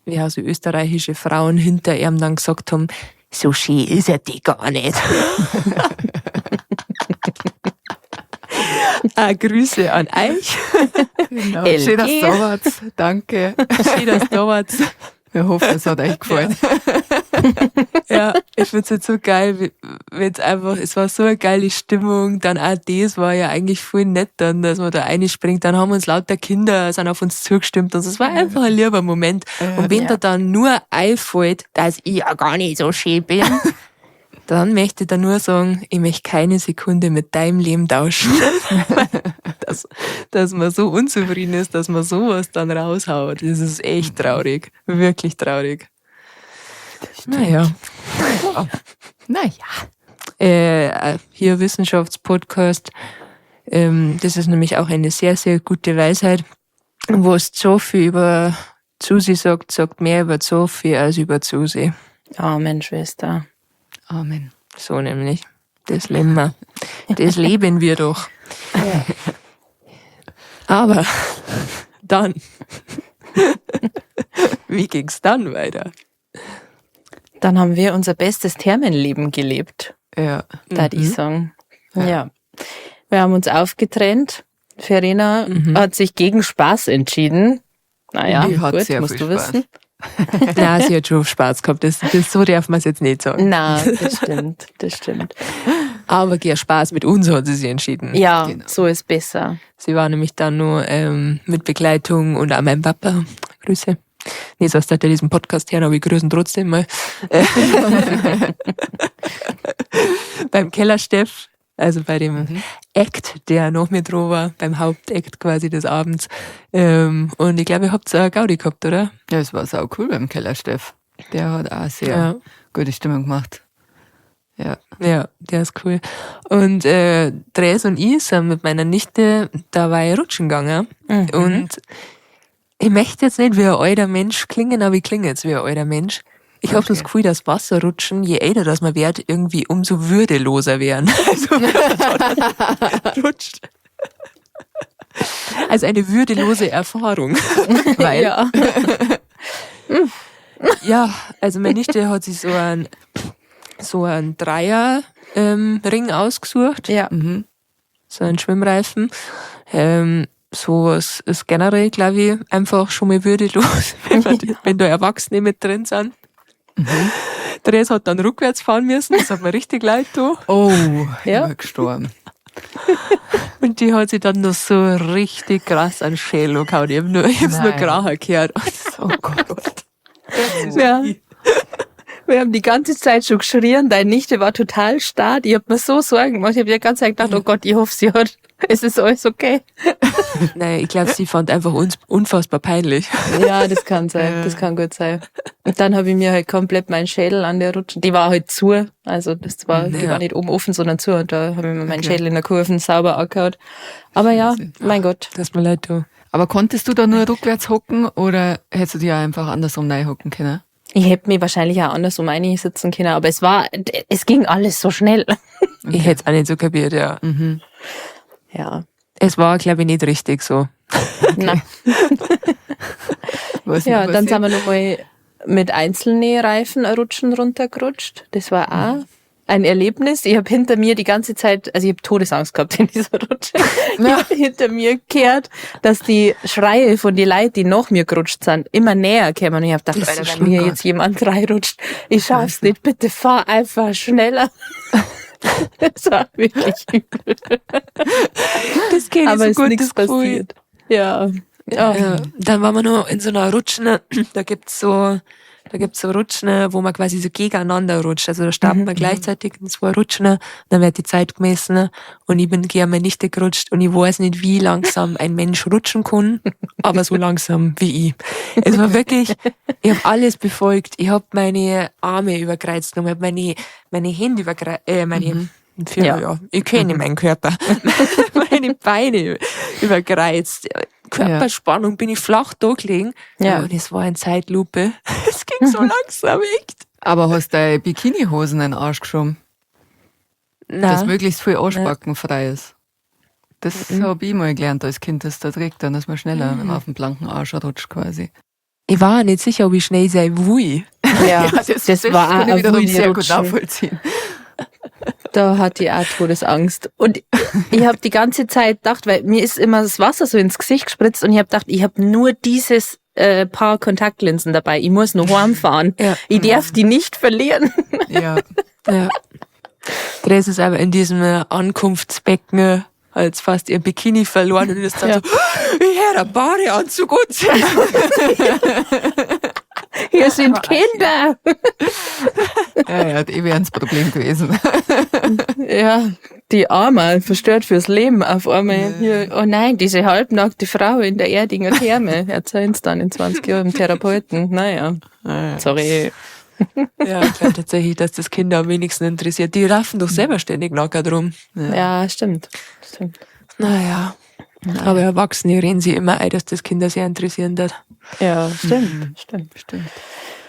ja, so österreichische Frauen hinter ihm dann gesagt haben, so schön ist er die gar nicht. Grüße an euch. Genau. LG. Schön, dass ihr da wart. Danke. Schön, dass ihr da wart. Wir hoffen, es hat euch gefallen. Ja, ich find's jetzt so geil, wenn's einfach, es war so eine geile Stimmung, dann auch das war ja eigentlich voll nett dann, dass man da reinspringt, dann haben uns lauter Kinder, sind auf uns zugestimmt und es war einfach ein lieber Moment. Und wenn da dann nur einfällt, dass ich ja gar nicht so schön bin, dann möchte ich da nur sagen, ich möchte keine Sekunde mit deinem Leben tauschen. Dass man so unzufrieden ist, dass man sowas dann raushaut. Das ist echt traurig. Wirklich traurig. Naja. Naja. Hier Wissenschaftspodcast. Das ist nämlich auch eine sehr, sehr gute Weisheit. Was Sophie über Susi sagt, sagt mehr über Sophie als über Susi. Amen, Schwester. Amen. So nämlich. Das leben wir. Das leben wir doch. Ja. Aber dann, wie ging's dann weiter? Dann haben wir unser bestes Thermenleben gelebt, Ja. würde ich sagen. Ja. Ja. Wir haben uns aufgetrennt. Verena hat sich gegen Spaß entschieden. Naja, Die hat gut, sehr musst viel du Spaß. wissen. Nein, sie hat schon Spaß gehabt. Das so darf man's jetzt nicht sagen. Na, das stimmt, das stimmt. Aber gegen Spaß mit uns hat sie sich entschieden. Ja, Genau. so ist besser. Sie war nämlich dann nur mit Begleitung und auch meinem Papa. Grüße. Nee, sonst hat er diesen Podcast hören, aber ich grüße ihn trotzdem mal. Beim Kellersteff, also bei dem Act, der noch mit dran war, beim Hauptakt quasi des Abends. Und ich glaube, ihr habt auch Gaudi gehabt, oder? Ja, es war sau cool beim Kellersteff. Der hat auch sehr Ja. gute Stimmung gemacht. Ja. Ja, der ist cool. Und Dres und ich sind mit meiner Nichte dabei rutschen gegangen. Und ich möchte jetzt nicht wie ein alter Mensch klingen, aber ich klinge jetzt wie ein alter Mensch. Ich hab das Gefühl, dass Wasserrutschen, je älter das man wird, irgendwie umso würdeloser werden. Also, wenn man da rutscht. Also eine würdelose Erfahrung. Weil, Ja. ja, also meine Nichte hat sich so einen Dreier- Ring ausgesucht, Ja. so einen Schwimmreifen. Sowas ist generell, glaube ich, einfach schon mal würdelos, wenn da Erwachsene mit drin sind. Therese hat dann rückwärts fahren müssen, das hat mir richtig leid getan. Oh, Ja. ich bin gestorben. Und die hat sich dann noch so richtig krass an den Schädel gehauen. Ich hab's nur Nein. krachen gehört. Oh Gott. Ja. Wir haben die ganze Zeit schon geschrien, deine Nichte war total starr. Ich hab mir so Sorgen gemacht. Ich hab die ganze Zeit gedacht, oh Gott, ich hoffe, sie hat, es ist alles okay. Naja, ich glaube, sie fand einfach uns unfassbar peinlich. Ja, das kann sein. Das kann gut sein. Und dann habe ich mir halt komplett meinen Schädel an der Rutsche. Die war halt zu. Also das war, die Ja. war nicht oben offen, sondern zu. Und da habe ich mir meinen Okay. Schädel in der Kurve sauber angehauen. Aber ja, mein Gott. Das mir leid, du. Aber konntest du da nur rückwärts hocken oder hättest du dich auch einfach andersrum reinhocken können? Ich hätte mich wahrscheinlich auch andersrum einsitzen können, aber es ging alles so schnell. Ich hätte es auch nicht so kapiert, ja. Ja. Es war, glaube ich, nicht richtig so. Na. Was Ja, nicht dann sind passiert? wir nochmal mit einzelnen Reifen Rutschen runtergerutscht. Das war auch ein Erlebnis. Ich habe hinter mir die ganze Zeit, also ich habe Todesangst gehabt in dieser Rutsche. Ich hab hinter mir gehört, dass die Schreie von die Leuten, die nach mir gerutscht sind, immer näher kämen. Und ich habe gedacht, Das ist Alter, wenn schlimm, mir Gott. jetzt jemand reinrutscht, ich schaff's nicht, bitte fahr einfach schneller. Das war wirklich übel. Das kenne ich Aber so ist gut, nichts das Gefühl. passiert. Ja. Ja. Ja, dann waren wir noch in so einer Rutschen, da gibt's so Rutschen, wo man quasi so gegeneinander rutscht. Also da starten wir gleichzeitig in zwei Rutschen, dann wird die Zeit gemessen und ich bin gegen meine Nichte gerutscht und ich weiß nicht, wie langsam ein Mensch rutschen kann, aber so langsam wie ich. Es war wirklich, ich habe alles befolgt. Ich habe meine Arme überkreuzt genommen, ich habe meine Hände überkreuzt, meine, Ja. ja. Ich kenne meinen Körper. Meine Beine überkreuzt. Körperspannung bin ich flach da gelegen. Ja. Und es war in Zeitlupe. Es ging so langsam, echt. Aber hast deine Bikinihosen in den Arsch geschoben, dass Nein. möglichst viel Arschbacken frei ist? Das hab ich mal gelernt als Kind, dass der Trick, dann ist man schneller, wenn man auf den blanken Arsch rutscht quasi. Ich war auch nicht sicher, ob ich schnell sein will. Ja, das, war kann auch ich eine wiederum wilde sehr gut Rutsche. nachvollziehen. Da hatte ich auch Todesangst. Und ich habe die ganze Zeit gedacht, weil mir ist immer das Wasser so ins Gesicht gespritzt und ich habe gedacht, ich habe nur dieses Paar Kontaktlinsen dabei. Ich muss noch heimfahren. Ja. Ich darf die nicht verlieren. Ja. Ja. Therese ist aber in diesem Ankunftsbecken hat fast ihr Bikini verloren und ist dann Ja. so, ich hätte einen Badeanzug anziehen. Hier sind Kinder. Ja, ja, eh wäre ein Problem gewesen. Ja, die Arme, verstört fürs Leben auf einmal. Hier, oh nein, diese halbnackte Frau in der Erdinger Therme. Erzählen's dann in 20 Jahren dem Therapeuten. Naja, sorry. Ja, ich glaube tatsächlich, dass das Kinder am wenigsten interessiert. Die raffen doch selber ständig nackert rum. Ja, stimmt. Stimmt. Naja. Aber Erwachsene reden sie immer ein, dass das Kinder sehr interessieren wird. Ja, stimmt. Stimmt. Stimmt.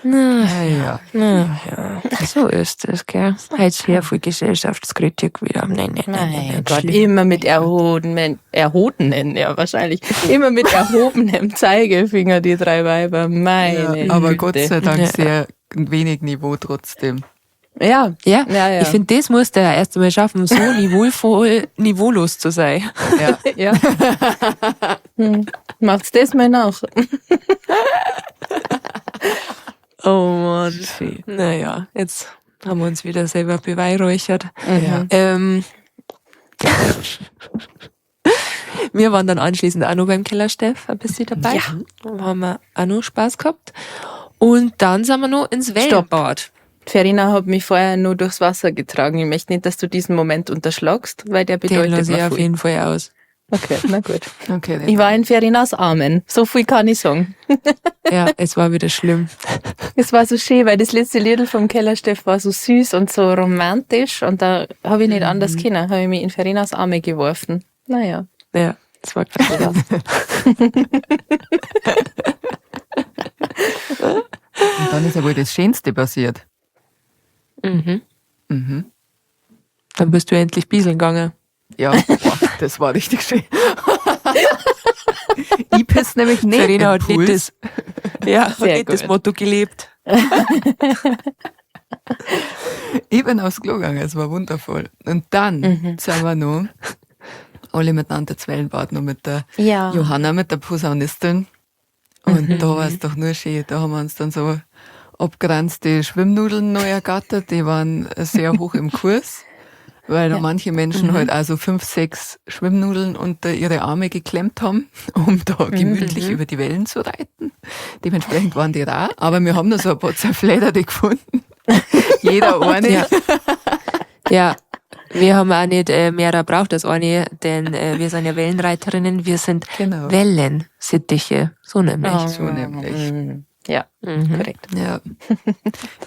Na, Ja, ja. na ja, so ist es, gell. Heute sehr viel Gesellschaftskritik wieder. Nein, nein, nein, nein, Mein nein, Gott, schlimm. immer mit erhobenen, erhobenen, ja wahrscheinlich, immer mit erhobenem Zeigefinger, die drei Weiber, meine Ja, aber Güte. Gott sei Dank Ja. sehr wenig Niveau trotzdem. Ja, Ja, ja, ja. ich finde, das muss der erst einmal schaffen, so niveauvoll, niveaulos zu sein. Ja. ja. Macht's das mal nach. Oh Mann. Naja, jetzt haben wir uns wieder selber beweihräuchert. Ja. Wir waren dann anschließend auch noch beim Kellersteff ein bisschen dabei. Ja. Da haben wir auch noch Spaß gehabt. Und dann sind wir noch ins Wellenbad. Verena hat mich vorher nur durchs Wasser getragen. Ich möchte nicht, dass du diesen Moment unterschlagst, weil der Den bedeutet lasse ich mir auf viel. jeden Fall aus. Okay, na gut. Okay. Ich war in Verenas Armen. So viel kann ich sagen. Ja, es war wieder schlimm. Es war so schön, weil das letzte Liedl vom Kellersteff war so süß und so romantisch und da habe ich nicht anders können, habe ich mich in Verenas Arme geworfen. Naja. Ja, es war krass. Und dann ist ja wohl das Schönste passiert. Mhm. Mhm. Dann bist du endlich bieseln gegangen. Ja, boah, das war richtig schön. Ich piss nämlich nicht Verena im hat Pool. nicht das, ja, hat Sehr nicht das gut. Motto gelebt. Ich bin aufs Klo gegangen, es war wundervoll. Und dann sind wir noch alle miteinander ins Wellenbad, noch mit der Ja. Johanna, mit der Posaunistin. Und da war es doch nur schön. Da haben wir uns dann so abgeranzte Schwimmnudeln neu ergattert. Die waren sehr hoch im Kurs. Weil da manche Menschen halt also 5, 6 Schwimmnudeln unter ihre Arme geklemmt haben, um da gemütlich über die Wellen zu reiten. Dementsprechend waren die rar. Aber wir haben noch so ein paar Zerfledderte gefunden. Jeder eine. Ja. Ja, wir haben auch nicht mehr gebraucht als eine, denn wir sind ja Wellenreiterinnen, wir sind Wellensittiche, so nämlich. Oh. So nämlich. Ja, korrekt. Ja.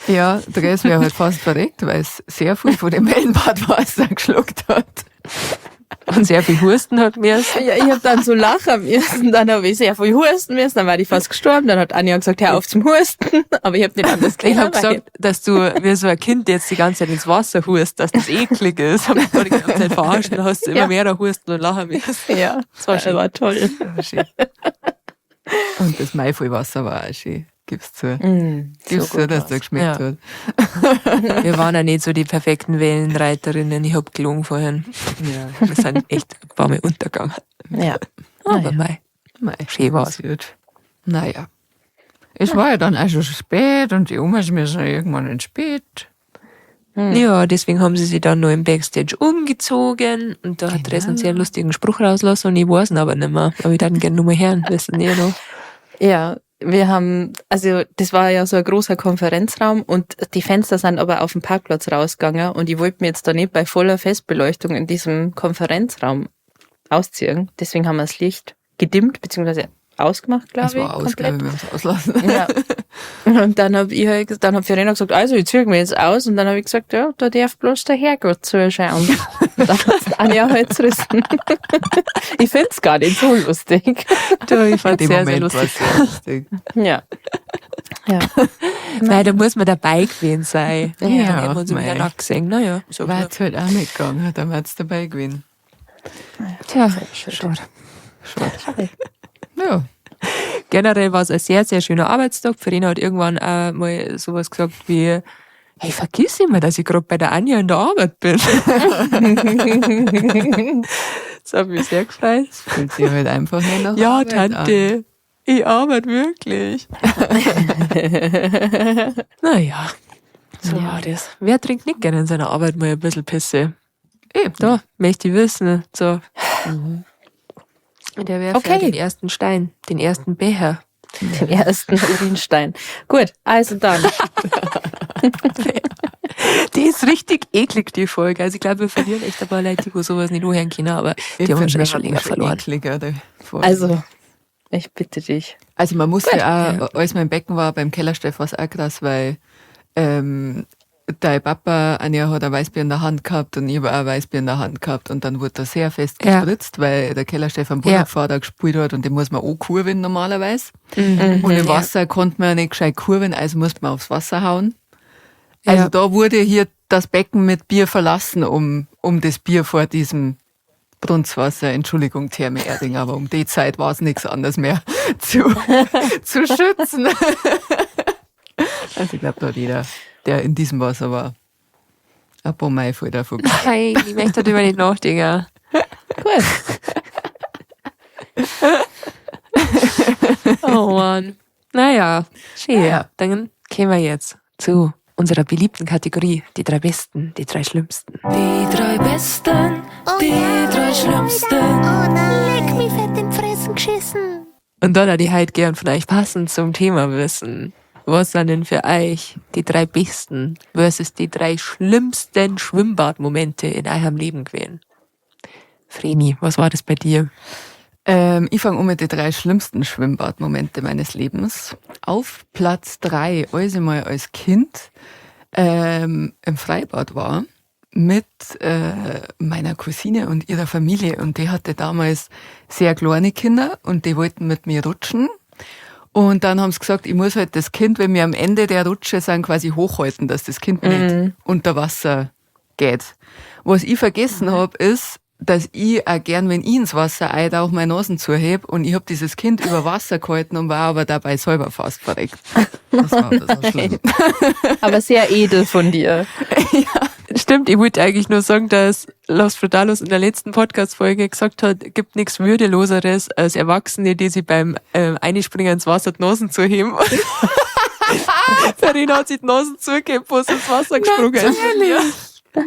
Ja, Dres wäre halt fast verreckt, weil es sehr viel von dem Wellenbadwasser geschluckt hat. Und sehr viel Husten hat mir. Ja, ich hab dann so lachen müssen, dann hab ich sehr viel husten müssen, dann war ich fast gestorben, dann hat Anja gesagt, hör auf zum Husten, aber ich hab nicht anders Ich hab können, weil gesagt, dass du wie so ein Kind jetzt die ganze Zeit ins Wasser hust, dass das eklig ist. Hab ich die ganze Zeit verarscht, dann hast du immer mehr husten und lachen müssen. Ja, Das war schön. war toll. Das war schön. Und das Maivollwasser war auch schön. Gib's zu. Gib's so zu, dass gut das war's. geschmeckt Ja. hat. Wir waren auch nicht so die perfekten Wellenreiterinnen. Ich hab gelogen vorhin. Ja. Wir sind echt ein paar Mal untergegangen. Ja. Aber Naja. mei, Mei, schön war's. passiert. Naja. Es war ja dann auch schon spät und die Omas müssen irgendwann ins Bett. Ja, deswegen haben sie sich dann noch im Backstage umgezogen und da hat Dres einen sehr lustigen Spruch rauslassen und ich weiß ihn aber nicht mehr. Aber ich würde ihn gerne nochmal hören, wissen nicht noch. Ja, wir haben, also das war ja so ein großer Konferenzraum und die Fenster sind aber auf den Parkplatz rausgegangen und ich wollte mir jetzt da nicht bei voller Festbeleuchtung in diesem Konferenzraum ausziehen. Deswegen haben wir das Licht gedimmt beziehungsweise ausgemacht, glaube Das ich. war aus, glaube komplett. ich, wir haben es auslassen. Ja. Und dann hab ich halt, dann hat Verena gesagt, also ich zieh mir jetzt aus. Und dann habe ich gesagt, ja, da darf bloß der Herrgott zuschauen. Und dann hat Anja halt zerrissen. Ich find's gar nicht so lustig. Du, ich fand's In dem sehr, sehr Moment lustig. war's sehr lustig. Ja. Ja. Nein, da muss man dabei gewesen sein. Ja, dann haben wir uns mei. wieder nackt gesehen. Naja, so War es halt auch nicht gegangen, da wär's dabei gewesen. Tja, schade. Schade. Ja. Generell war es ein sehr, sehr schöner Arbeitstag. Verena hat irgendwann auch mal sowas gesagt wie, hey, vergiss immer, dass ich gerade bei der Anja in der Arbeit bin. Das hat mich sehr gefreut. Fühlt sich halt einfach nicht nach Ja, Arbeit an. Tante, ich arbeite wirklich. Naja, so war das. Wer trinkt nicht gerne in seiner Arbeit mal ein bisschen Pisse? Eben. Da, möchte ich wissen. So. Der werft Okay. den ersten Stein, den ersten Becher. Den ersten Urinstein. Gut, also dann. Die ist richtig eklig, die Folge. Also ich glaube, wir verlieren echt ein paar Leute, die wo sowas nicht anhören können, aber Ich die haben find, wir schon, wir schon hatten länger verloren. ekligere Folgen. Also, ich bitte dich. Also man musste auch, als mein Becken war, beim Kellersteff war es auch krass, weil dein Papa, Anja, hat ein Weißbier in der Hand gehabt und ich habe auch ein Weißbier in der Hand gehabt und dann wurde da sehr fest Ja. gespritzt, weil der Kellersteff am Bullerfahrer gespielt hat und den muss man auch kurven normalerweise. Mhm. Und im Wasser konnte man ja nicht gescheit kurven, also musste man aufs Wasser hauen. Also Ja. da wurde hier das Becken mit Bier verlassen, um das Bier vor diesem Brunswasser, Entschuldigung, Therme Erding, aber um die Zeit war es nichts anderes mehr zu schützen. Also ich glaube, da hat jeder, der in diesem Wasser war, ein paar Mai voll davon. Nein, ich möchte darüber nicht nachdenken. Gut. Oh Mann. Naja, schön. Ja. Dann kommen wir jetzt zu unserer beliebten Kategorie, die drei Besten, die drei Schlimmsten. Die drei Besten, die drei Schlimmsten. Oh nein. Leck mich fett in die Fressen geschissen. Und dann würde ich halt gern von euch passend zum Thema wissen. Was sind denn für euch die drei besten versus die drei schlimmsten Schwimmbadmomente in eurem Leben gewesen? Vreni, was war das bei dir? Ich fange an mit den drei schlimmsten Schwimmbadmomente meines Lebens. Auf Platz 3, als ich mal als Kind im Freibad war mit meiner Cousine und ihrer Familie. Und die hatte damals sehr kleine Kinder und die wollten mit mir rutschen. Und dann haben sie gesagt, ich muss halt das Kind, wenn wir am Ende der Rutsche sind, quasi hochhalten, dass das Kind nicht unter Wasser geht. Was ich vergessen hab, ist, dass ich auch gern, wenn ich ins Wasser eintauche, meine Nasen zuheb und ich hab dieses Kind über Wasser gehalten und war aber dabei selber fast verreckt. Das war ein bisschen schlimm. Aber sehr edel von dir. Stimmt, ich wollte eigentlich nur sagen, dass Los Frutalos in der letzten Podcast-Folge gesagt hat, gibt nichts Würdeloseres als Erwachsene, die sich beim Einspringen ins Wasser die Nasen zuheben. Verena hat sich die Nasen zugegeben, wo sie ins Wasser gesprungen ist. Natürlich.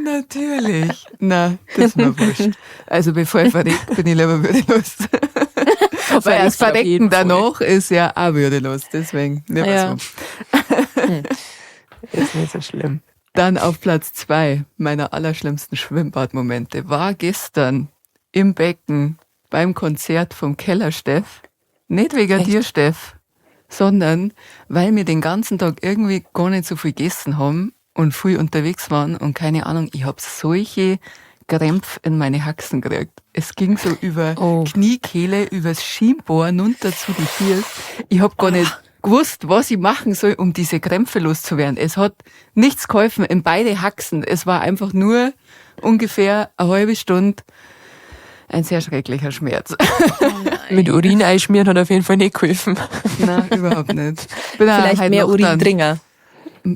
Natürlich. Na, das ist mir wurscht. Also bevor ich verrecke, bin ich lieber würdelos. Weil das Verrecken danach ist ja auch würdelos. Deswegen lieber Ja. so. Ist nicht so schlimm. Dann auf Platz 2 meiner allerschlimmsten Schwimmbadmomente war gestern im Becken beim Konzert vom Kellersteff. Nicht wegen dir, Steff, sondern weil wir den ganzen Tag irgendwie gar nicht so viel gegessen haben und viel unterwegs waren und keine Ahnung, ich hab solche Krämpfe in meine Haxen gekriegt. Es ging so über Kniekehle, übers Schienbein runter zu die Füße. Ich hab gar nicht gewusst, was ich machen soll, um diese Krämpfe loszuwerden. Es hat nichts geholfen in beide Haxen. Es war einfach nur ungefähr eine halbe Stunde ein sehr schrecklicher Schmerz. Mit Urin einschmieren hat auf jeden Fall nicht geholfen. Nein, überhaupt nicht. Bin auch Vielleicht heute mehr noch dann- Urindringer.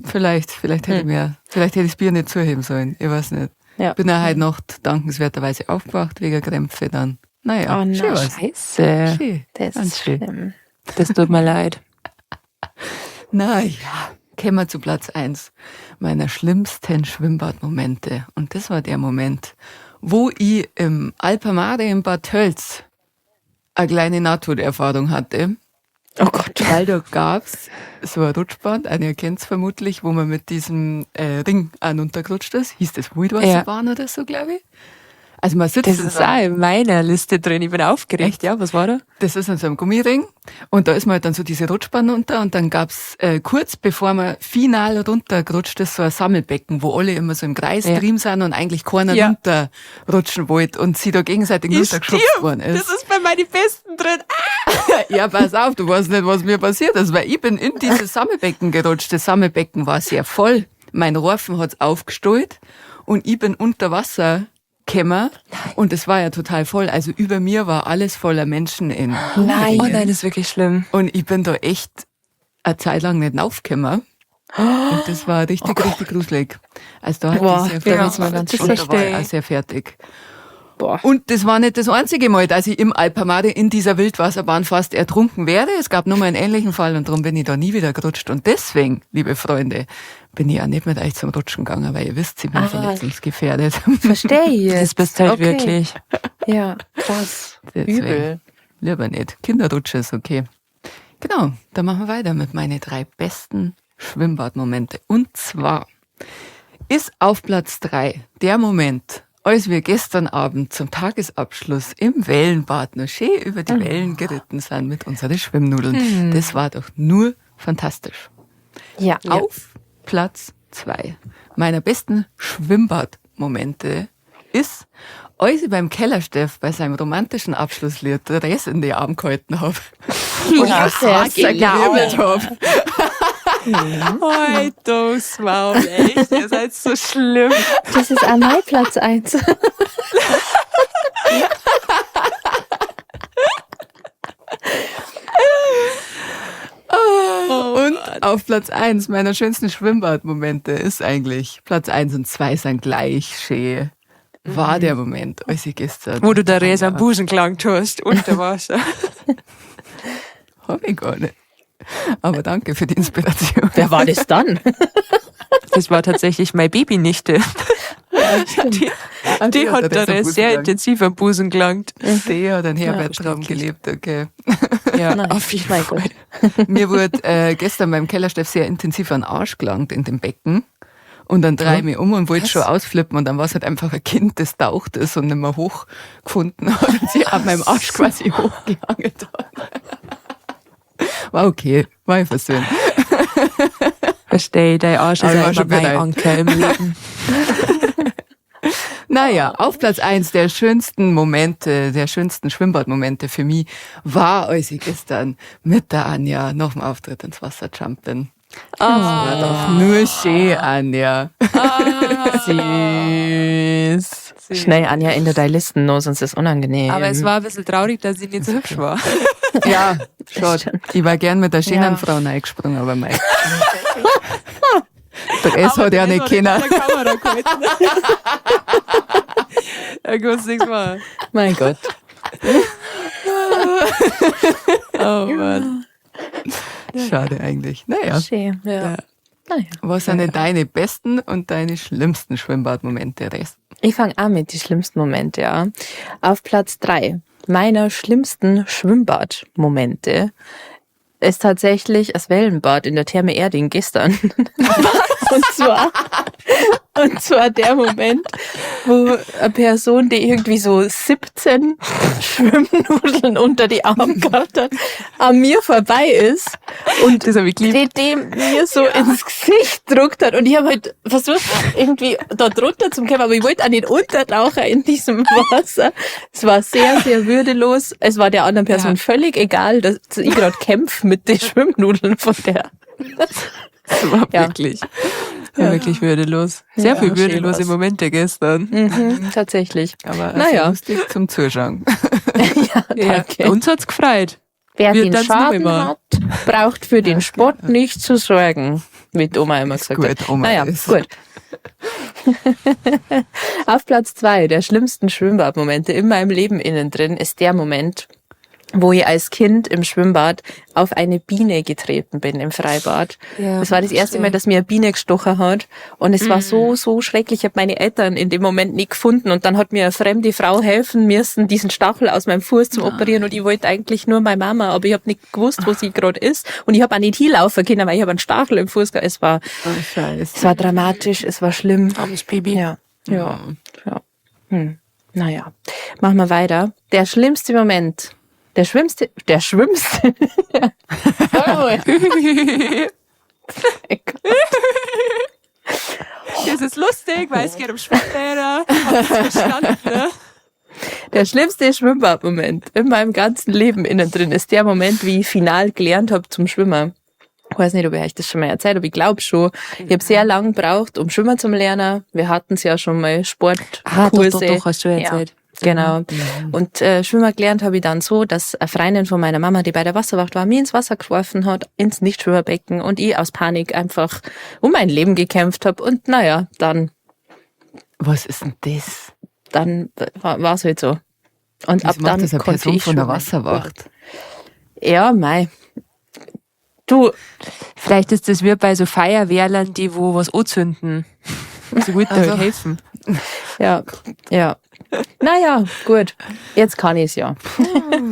Vielleicht, vielleicht hätte ich mehr, vielleicht hätte ich das Bier nicht zuheben sollen. Ich weiß nicht. Ja. Bin auch heute Nacht dankenswerterweise aufgewacht wegen Krämpfe dann. Naja, Oh nein. schön war's. Scheiße. Schön. Das Ganz ist schön. schlimm. Das tut mir leid. Naja, kommen wir zu Platz eins meiner schlimmsten Schwimmbadmomente. Und das war der Moment, wo ich im Alpamare in Bad Tölz eine kleine Nahtoderfahrung hatte. Oh Gott. Weil da gab's so ein Rutschband, einer kennt's vermutlich, wo man mit diesem Ring anuntergerutscht ist. Hieß das Wildwasserbahn oder so, glaube ich. Also man sitzt Das in ist so einem- auch in meiner Liste drin. Ich bin aufgeregt. Ja, was war da? Das ist in so einem Gummiring und da ist man halt dann so diese Rutschbahn runter und dann gab's kurz bevor man final runtergerutscht ist, so ein Sammelbecken, wo alle immer so im Kreis Ja. drin sind und eigentlich keiner Ja. runterrutschen wollte und sie da gegenseitig runtergeschubst worden ist. Das ist bei meinen Besten drin. Ja, pass auf, du weißt nicht, was mir passiert ist, weil ich bin in dieses Sammelbecken gerutscht. Das Sammelbecken war sehr voll. Mein Rohrfen hat's aufgestellt und ich bin unter Wasser gekommen und es war ja total voll. Also über mir war alles voller Menschen in. Nein. Oh nein, das ist wirklich schlimm. Und ich bin da echt eine Zeit lang nicht aufgekommen. Und das war richtig, richtig gruselig. Also da hatte Boah, ich sehr da wird's mir ganz und da war ich verstehe auch ich. sehr fertig. Boah. Und das war nicht das einzige Mal, dass ich im Alpamare in dieser Wildwasserbahn fast ertrunken wäre. Es gab nur mal einen ähnlichen Fall und darum bin ich da nie wieder gerutscht. Und deswegen, liebe Freunde, bin ich auch nicht mit euch zum Rutschen gegangen, weil ihr wisst, ich bin verletzungsgefährdet. Verstehe ich jetzt. Das bist halt Okay. wirklich. Ja, krass. Deswegen. Übel. Lieber nicht. Kinderrutsche ist okay. Genau, dann machen wir weiter mit meine 3 besten Schwimmbadmomente. Und zwar ist auf Platz 3 der Moment, als wir gestern Abend zum Tagesabschluss im Wellenbad noch schön über die Wellen geritten sind mit unseren Schwimmnudeln. Das war doch nur fantastisch. Ja. Auf Platz 2 meiner besten Schwimmbadmomente ist, als ich beim Kellersteff bei seinem romantischen Abschlusslied Dress in die Arme gehalten habe und das Wasser gewirbelt habe. Oi, das Maul, echt. Ihr seid so schlimm. Das ist auch mein Platz 1. Und auf Platz 1 meiner schönsten Schwimmbadmomente ist eigentlich, Platz 1 und 2 sind gleich schön, war der Moment, als ich gestern... Wo du der Resa am Busen gelangt hast, unter Wasser. Hab ich gar nicht. Aber danke für die Inspiration. Wer war das dann? Das war tatsächlich meine Babynichte. Die, die hat der der Resa am Busen sehr gelangt. intensiv am Busen gelangt. Die hat einen Herbert-Traum gelebt, okay. Ja, Nein, auf jeden mein Fall. Gott. Mir wurde gestern beim Kellersteff sehr intensiv an den Arsch gelangt in dem Becken. Und dann drehe ich mich um und wollte schon ausflippen. Und dann war es halt einfach ein Kind, das taucht ist und nicht mehr hochgefunden hat und sie an meinem Arsch quasi hochgehangelt hat. War okay, war ich versöhnt. Verstehe, dein Arsch ist Aber ich ja war immer schon mein bereit. Anker im Leben. Naja, auf Platz eins der schönsten Momente, der schönsten Schwimmbadmomente für mich war, als ich gestern mit der Anja nach dem Auftritt ins Wasser jump bin. Das war doch nur schön, Anja. Süß. Schnell, Anja, in der deine Listen, no, sonst ist es unangenehm. Aber es war ein bisschen traurig, dass sie nicht so hübsch war. Ja, schade. Ich war gern mit der schönen Ja. Frau reingesprungen, aber mei. Der S hat ja nicht kennen. Kamera gehalten. Da kannst du nichts machen. Mein Gott. Oh Mann. Schade eigentlich. Naja. Schön. Ja. Naja. Was sind denn deine besten und deine schlimmsten Schwimmbadmomente, Rest? Ich fange an mit die schlimmsten Momente, ja. Auf Platz 3 meiner schlimmsten Schwimmbadmomente ist tatsächlich das Wellenbad in der Therme Erding gestern. Und zwar der Moment, wo eine Person, die irgendwie so 17 Schwimmnudeln unter die Arme gehabt hat, an mir vorbei ist und Das hab ich geliebt. die dem mir so ins Gesicht gedruckt hat. Und ich habe halt versucht, irgendwie da drunter zu kommen, aber ich wollte auch nicht untertauchen in diesem Wasser. Es war sehr, sehr würdelos. Es war der anderen Person völlig egal, dass ich gerade kämpfe mit den Schwimmnudeln von der. Das war Ja. wirklich, war wirklich würdelos. Sehr Ja, viel schön würdelose war's. Momente gestern. Mhm, tatsächlich. Aber Naja. lustig zum Zuschauen. Ja, danke. Ja. Uns hat's gefreut. Wer Wir den tanzen noch Schaden immer. hat, braucht für den Sport nicht zu sorgen, wie die Oma immer gesagt gut, hat. Oma Naja, ist. gut. Auf Platz 2 der schlimmsten Schwimmbadmomente in meinem Leben innen drin ist der Moment, wo ich als Kind im Schwimmbad auf eine Biene getreten bin im Freibad. Ja, Es war das erste Mal, dass mir eine Biene gestochen hat und es war so, so schrecklich. Ich habe meine Eltern in dem Moment nicht gefunden und dann hat mir eine fremde Frau helfen müssen, diesen Stachel aus meinem Fuß zu operieren und ich wollte eigentlich nur meine Mama, aber ich habe nicht gewusst, wo sie gerade ist und ich habe auch nicht hinlaufen können, weil ich habe einen Stachel im Fuß gehabt. Es war, Oh, scheiße. es war dramatisch, es war schlimm. Armes Baby. Ja, ja, ja. Naja, machen wir weiter. Der schlimmste Moment. Der schlimmste, der schlimmste. Oh Gott. Das ist lustig, weil es geht um Schwimmbäder. Habt's verstanden, ne? Der schlimmste Schwimmbadmoment in meinem ganzen Leben innen drin ist der Moment, wie ich final gelernt habe zum Schwimmen. Ich weiß nicht, ob ich euch das schon mal erzählt habe, ich glaube schon. Ich habe sehr lange gebraucht, um Schwimmen zu lernen. Wir hatten es ja schon mal, Sportkurse. Ah, doch, hast du Ja. erzählt. Genau. Und Schwimmer gelernt habe ich dann so, dass eine Freundin von meiner Mama, die bei der Wasserwacht war, mir ins Wasser geworfen hat, ins Nichtschwimmerbecken und ich aus Panik einfach um mein Leben gekämpft habe. Und naja, dann, Was ist denn das? dann war es halt so. Und Wieso ab macht dann das eine konnte Person ich von der schwimmen. Wasserwacht? Ja, mei. Du, Vielleicht ist das wie bei so Feuerwehrlern, die wo was anzünden. Sie wollten Also. halt helfen. ja, ja. Naja, gut. Jetzt kann ich's ja.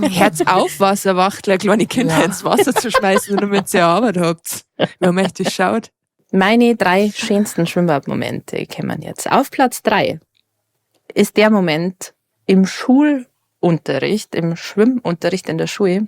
Herz auf, Wasserwachtler, kleine Kinder ins Wasser zu schmeißen, damit ihr Arbeit habt. Wir haben echt geschaut. Meine 3 schönsten Schwimmbadmomente kämen jetzt. Auf Platz 3 ist der Moment im Schulunterricht, im Schwimmunterricht in der Schule,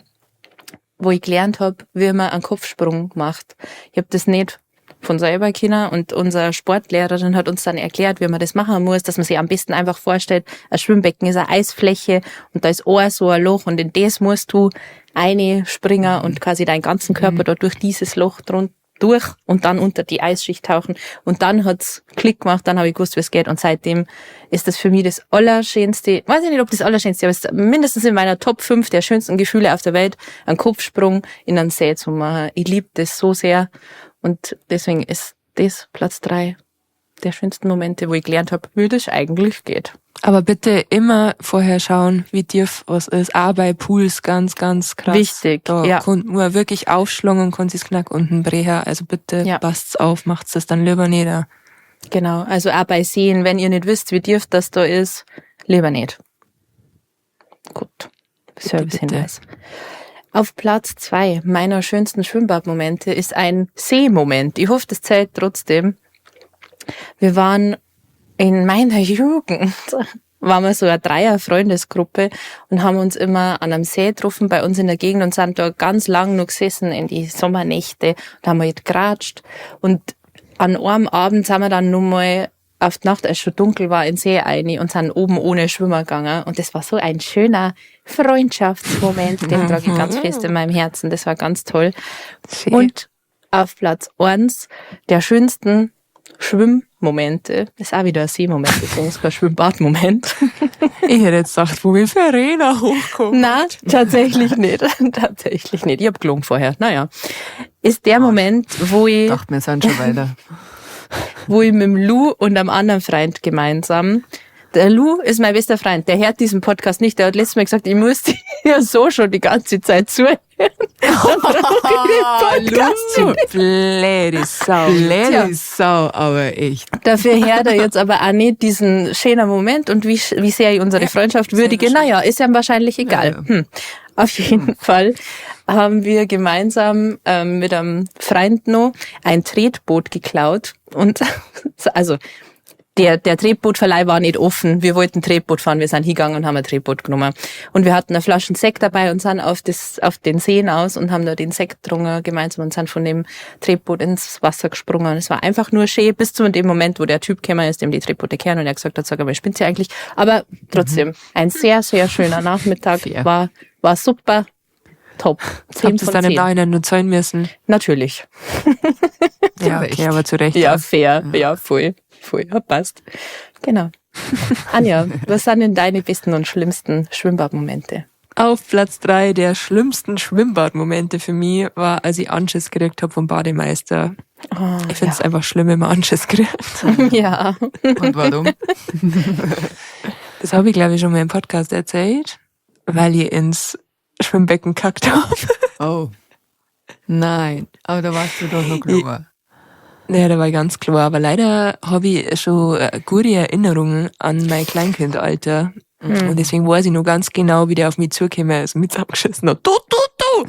wo ich gelernt hab, wie man einen Kopfsprung macht. Ich hab das nicht von selber können und unsere Sportlehrerin hat uns dann erklärt, wie man das machen muss, dass man sich am besten einfach vorstellt, ein Schwimmbecken ist eine Eisfläche und da ist auch so ein Loch und in das musst du einspringen und quasi deinen ganzen Körper da durch dieses Loch durch und dann unter die Eisschicht tauchen und dann hat's Klick gemacht, dann habe ich gewusst, wie es geht und seitdem ist das für mich das Allerschönste, weiß ich nicht, ob das Allerschönste, aber es ist mindestens in meiner Top 5 der schönsten Gefühle auf der Welt, einen Kopfsprung in einen See zu machen. Ich lieb das so sehr und deswegen ist das Platz 3 der schönsten Momente, wo ich gelernt habe, wie das eigentlich geht. Aber bitte immer vorher schauen, wie tief was ist. Auch bei Pools ganz, ganz krass. Wichtig, Da ja. kann man wirklich aufschlagen und kann sich's knack unten brechen. Also bitte Ja. passt's auf, macht's das dann lieber nicht. Genau, also auch bei Seen, wenn ihr nicht wisst, wie tief das da ist, lieber nicht. Gut, Service-Hinweis. Auf Platz 2 meiner schönsten Schwimmbadmomente ist ein Seemoment. Ich hoffe, das zählt trotzdem. Wir waren in meiner Jugend, waren wir so eine Dreier-Freundesgruppe und haben uns immer an einem See getroffen bei uns in der Gegend und sind da ganz lang noch gesessen in die Sommernächte und haben halt geratscht. Und an einem Abend sind wir dann nur mal auf die Nacht, als es schon dunkel war, in den See rein und sind oben ohne Schwimmer gegangen. Und das war so ein schöner Freundschaftsmoment, den trage ich ganz fest in meinem Herzen. Das war ganz toll. Schön. Und auf Platz 1 der schönsten Schwimmmomente, ist auch wieder ein Seemoment, übrigens kein Schwimmbadmoment. Ich hätte jetzt gedacht, wo wir Verena hochkommen. Na, tatsächlich nicht. Tatsächlich nicht. Ich hab gelogen vorher. Naja. Ist der Moment, wo ich, Dachte, wir sind schon weiter. wo ich mit dem Lou und einem anderen Freund gemeinsam Der Lou ist mein bester Freund. Der hört diesen Podcast nicht. Der hat letztes Mal gesagt, ich muss dir ja so schon die ganze Zeit zuhören. Podcast. Blöde Sau. Blöde Sau, aber echt. Dafür hört er jetzt aber auch nicht diesen schönen Moment und wie sehr ich unsere Freundschaft würdige. Naja, ist ihm wahrscheinlich egal. Ja. Auf jeden Fall haben wir gemeinsam mit einem Freund noch ein Tretboot geklaut. Und also der Tretbootverleih war nicht offen. Wir wollten Tretboot fahren. Wir sind hingegangen und haben ein Tretboot genommen. Und wir hatten eine Flasche Sekt dabei und sind auf den See aus und haben da den Sekt getrunken gemeinsam und sind von dem Tretboot ins Wasser gesprungen. Und es war einfach nur schön bis zu dem Moment, wo der Typ gekommen ist, dem die Tretboote kehren und er gesagt hat, sag mal, spinnt sie eigentlich? Aber trotzdem, ein sehr, sehr schöner Nachmittag. Fair. War super. Top. 10 Habt ihr es dann im Nachhinein nur zahlen müssen? Natürlich. Ja, okay, aber zu Recht. Ja, fair. Ja, voll. Voll, ja, passt. Genau. Anja, was sind denn deine besten und schlimmsten Schwimmbadmomente? Auf Platz 3 der schlimmsten Schwimmbadmomente für mich war, als ich Anschiss gekriegt habe vom Bademeister. Oh, ich finde es einfach schlimm, wenn man Anschiss kriegt. Ja. Und warum? Das habe ich, glaube ich, schon mal im Podcast erzählt, weil ich ins Schwimmbecken gekackt habe. Oh. Nein, aber da warst du doch noch klar. Naja, da war ich ganz klar. Aber leider habe ich schon gute Erinnerungen an mein Kleinkindalter. Mhm. Und deswegen weiß ich noch ganz genau, wie der auf mich zugekommen ist und mich zusammengeschissen hat. Du, du, du!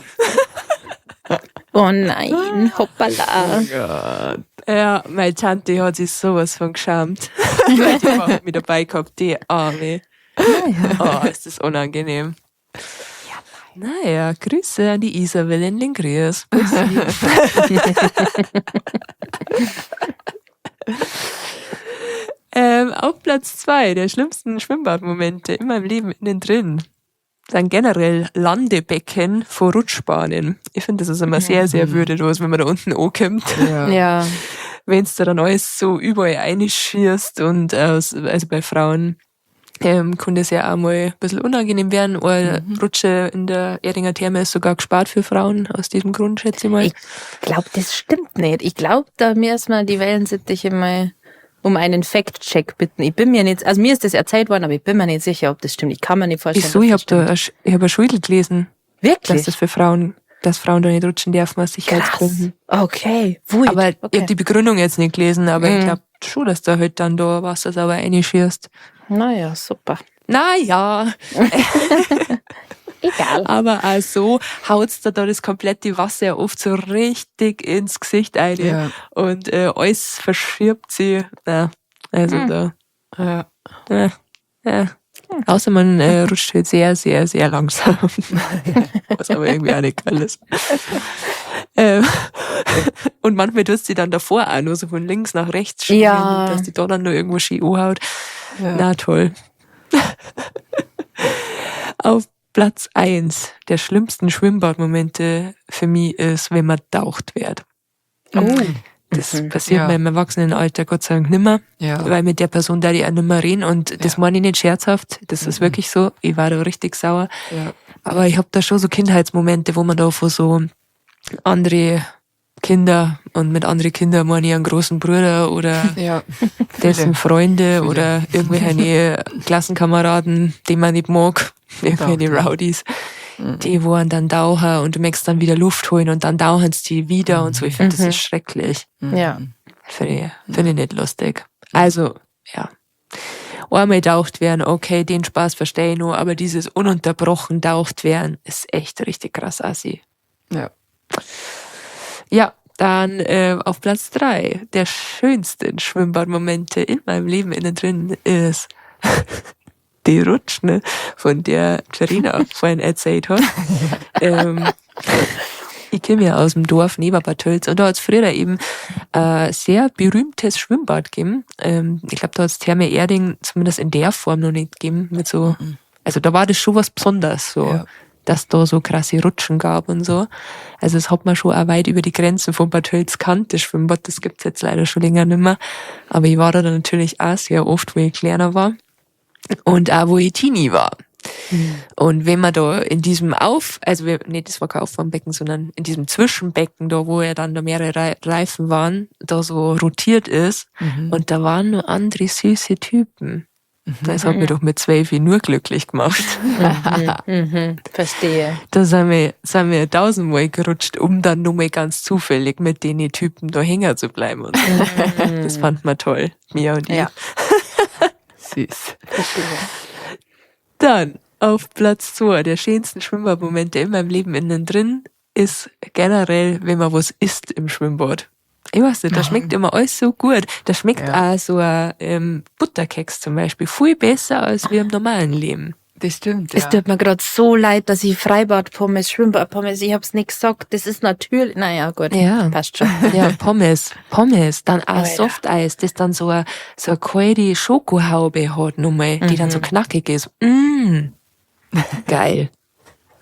Oh nein, hoppala. Oh Gott. Ja, meine Tante hat sich sowas von geschämt. Die hat mich dabei gehabt, die Arme. Ja. Oh, ist das unangenehm. Naja, Grüße an die Isabel in Linkriers. Auf Platz 2 der schlimmsten Schwimmbadmomente in meinem Leben innen drin sind generell Landebecken vor Rutschbahnen. Ich finde, das ist immer sehr, sehr würdelos, wenn man da unten ankommt. Ja. Ja. Wenn es da dann alles so überall einschießt und also bei Frauen kann das ja auch mal ein bisschen unangenehm werden. Eine Rutsche in der Erdinger Therme ist sogar gespart für Frauen, aus diesem Grund, schätze ich mal. Ich glaube, das stimmt nicht. Ich glaube, da müssen wir die Wellensittiche mal um einen Fact-Check bitten. Ich bin mir nicht, also mir ist das erzählt worden, aber ich bin mir nicht sicher, ob das stimmt. Ich kann mir nicht vorstellen. Wieso? Ich habe eine Schule gelesen. Wirklich? Dass das für Frauen, dass Frauen da nicht rutschen dürfen aus Sicherheitsgründen. Krass. Okay. Wuid. Aber okay. Ich habe die Begründung jetzt nicht gelesen, aber ich glaube schon, dass da halt dann da Wasser sauber reinschießt. Naja, super. Naja. Egal. Aber auch so haut's da das komplette Wasser oft so richtig ins Gesicht ein. Ja. Und alles verschirbt sie. Ja, also da. Ja. Ja. Ja. Außer man rutscht halt sehr, sehr, sehr langsam. Was aber irgendwie auch nicht geil ist. Und manchmal tust sie dann davor auch nur so von links nach rechts schieben, ja. dass die da dann nur irgendwo schön anhaut. Ja. Na toll. Auf Platz 1 der schlimmsten Schwimmbadmomente für mich ist, wenn man taucht wird. Oh. Das passiert mir im Erwachsenenalter Gott sei Dank nimmer, ja. weil mit der Person da die auch nimmer reden und das meine ich nicht scherzhaft, das ist wirklich so, ich war da richtig sauer. Ja. Aber ich hab da schon so Kindheitsmomente, wo man da vor so andere Kinder und mit anderen Kindern meine ich einen großen Bruder oder dessen Freunde oder irgendwelche Klassenkameraden, die man nicht mag, irgendwelche Rowdies, die wollen dann tauchen und du möchtest dann wieder Luft holen und dann tauchen sie die wieder und so. Ich finde, das ist schrecklich. Ja. Finde ich nicht lustig. Also, ja. Einmal taucht werden, okay, den Spaß verstehe ich nur, aber dieses ununterbrochen taucht werden ist echt richtig krass assi. Ja. Ja, dann auf Platz 3 der schönsten Schwimmbadmomente in meinem Leben innen drin ist die Rutschne, von der Verena vorhin erzählt hat. Ich komme ja aus dem Dorf neben Bad Tölz und da hat es früher eben ein sehr berühmtes Schwimmbad gegeben. Ich glaube, da hat es Therme Erding zumindest in der Form noch nicht gegeben. Mit so, also da war das schon was Besonderes. So. Ja. Dass da so krasse Rutschen gab und so. Also es hat man schon auch weit über die Grenzen von Bad Tölz kannt, das Schwimmbad, das gibt's jetzt leider schon länger nicht mehr. Aber ich war da dann natürlich auch sehr oft, wo ich kleiner war und auch wo ich Teenie war. Und wenn man da in diesem das war kein Auffangbecken, sondern in diesem Zwischenbecken, da wo ja dann da mehrere Reifen waren, da so rotiert ist und da waren nur andere süße Typen. Das hat mich doch mit 12 nur glücklich gemacht. Verstehe. Da sind wir tausendmal gerutscht, um dann nur mal ganz zufällig mit den Typen da hängen zu bleiben. Und so. Das fand man toll, Mia und ich. Ja. Süß. Verstehe. Dann auf Platz 2 der schönsten Schwimmbadmomente in meinem Leben innen drin ist generell, wenn man was isst im Schwimmbad. Ich weiß nicht, da schmeckt immer alles so gut. Da schmeckt auch so ein Butterkeks zum Beispiel viel besser als wie im normalen Leben. Das stimmt. Es Ja. tut mir gerade so leid, dass ich Freibad-Pommes, Schwimmbad-Pommes, ich hab's nicht gesagt. Das ist natürlich, naja, gut. Ja. Passt schon. Ja, Pommes, Pommes, dann auch Alter. Softeis, das dann so eine kalte Schokohaube hat nochmal, die dann so knackig ist. Geil.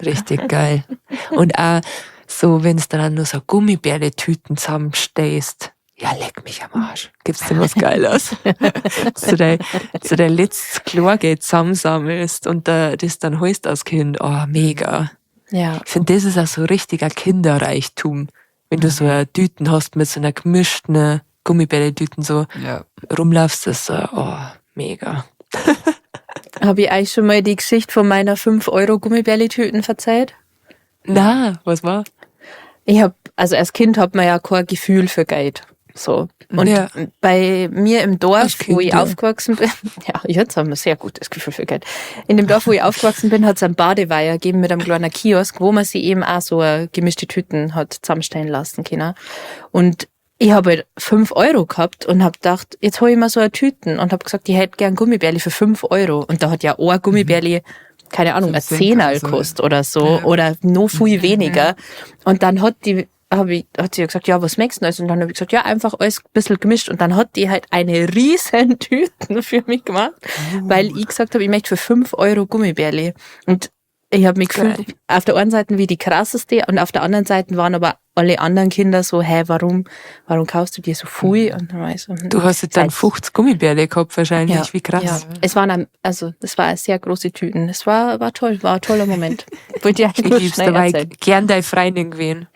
Richtig geil. Und auch so, wenn es dann nur so Gummibärle-Tüten zusammenstehst. Ja, leck mich am Arsch. Gibt's denn was Geiles? So dein letztes Chlorgeld zusammensammelst und da, das dann holst als Kind. Oh, mega. Ja. Ich finde, das ist auch so richtiger Kinderreichtum. Wenn du so eine Tüten hast mit so einer gemischten Gummibärle-Tüten so rumlaufst, das ist so, oh, mega. Habe ich euch schon mal die Geschichte von meiner 5 Euro Gummibärli-Tüten verzeiht? Na, was war? Ich hab, also als Kind hat man ja kein Gefühl für Geld. So. Und bei mir im Dorf, Als Kind, wo ich ja. aufgewachsen bin, ja, jetzt haben wir sehr gutes Gefühl für Geld. In dem Dorf, wo ich aufgewachsen bin, hat es einen Badeweiher gegeben mit einem kleinen Kiosk, wo man sich eben auch so gemischte Tüten hat zusammenstellen lassen können. Und ich habe halt 5 Euro gehabt und habe gedacht, jetzt hole ich mir so eine Tüten und habe gesagt, ich hätte gern Gummibärli für 5 Euro. Und da hat ja auch ein Gummibärli, keine Ahnung, So ein ein Cent Zehnerl oder so, gekostet oder so oder noch viel weniger. Und dann hat sie gesagt, ja, was möchtest du denn alles? Und dann habe ich gesagt, ja, einfach alles ein bisschen gemischt. Und dann hat die halt eine riesen Tüten für mich gemacht, weil ich gesagt habe, ich möchte für 5 Euro Gummibärli. Und ich habe mich gefühlt, Geil. auf der einen Seite wie die krasseste und auf der anderen Seite waren aber alle anderen Kinder so, hä, warum kaufst du dir so viel? Und dann war ich so, Du hast jetzt dann Seit- 50 Gummibärle gehabt wahrscheinlich. Ja. Wie krass. Ja. Es waren, also, es war sehr große Tüten. Es war toll, war ein toller Moment. Wollte ich eigentlich Ich nur lieb's schnell dabei erzählen. gern deine Freundin gewesen.